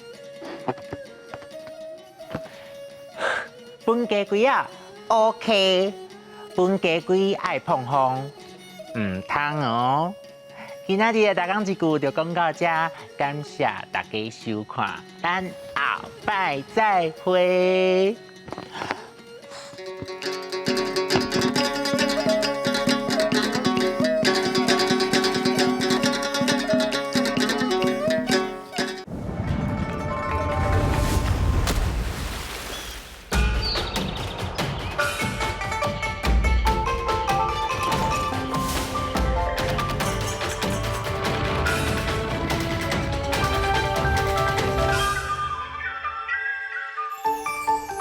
分雞龜仔 OK，分雞龜愛膨風，毋通哦。今仔日的台港一句就講到這，感謝大家收看，咱後擺再會。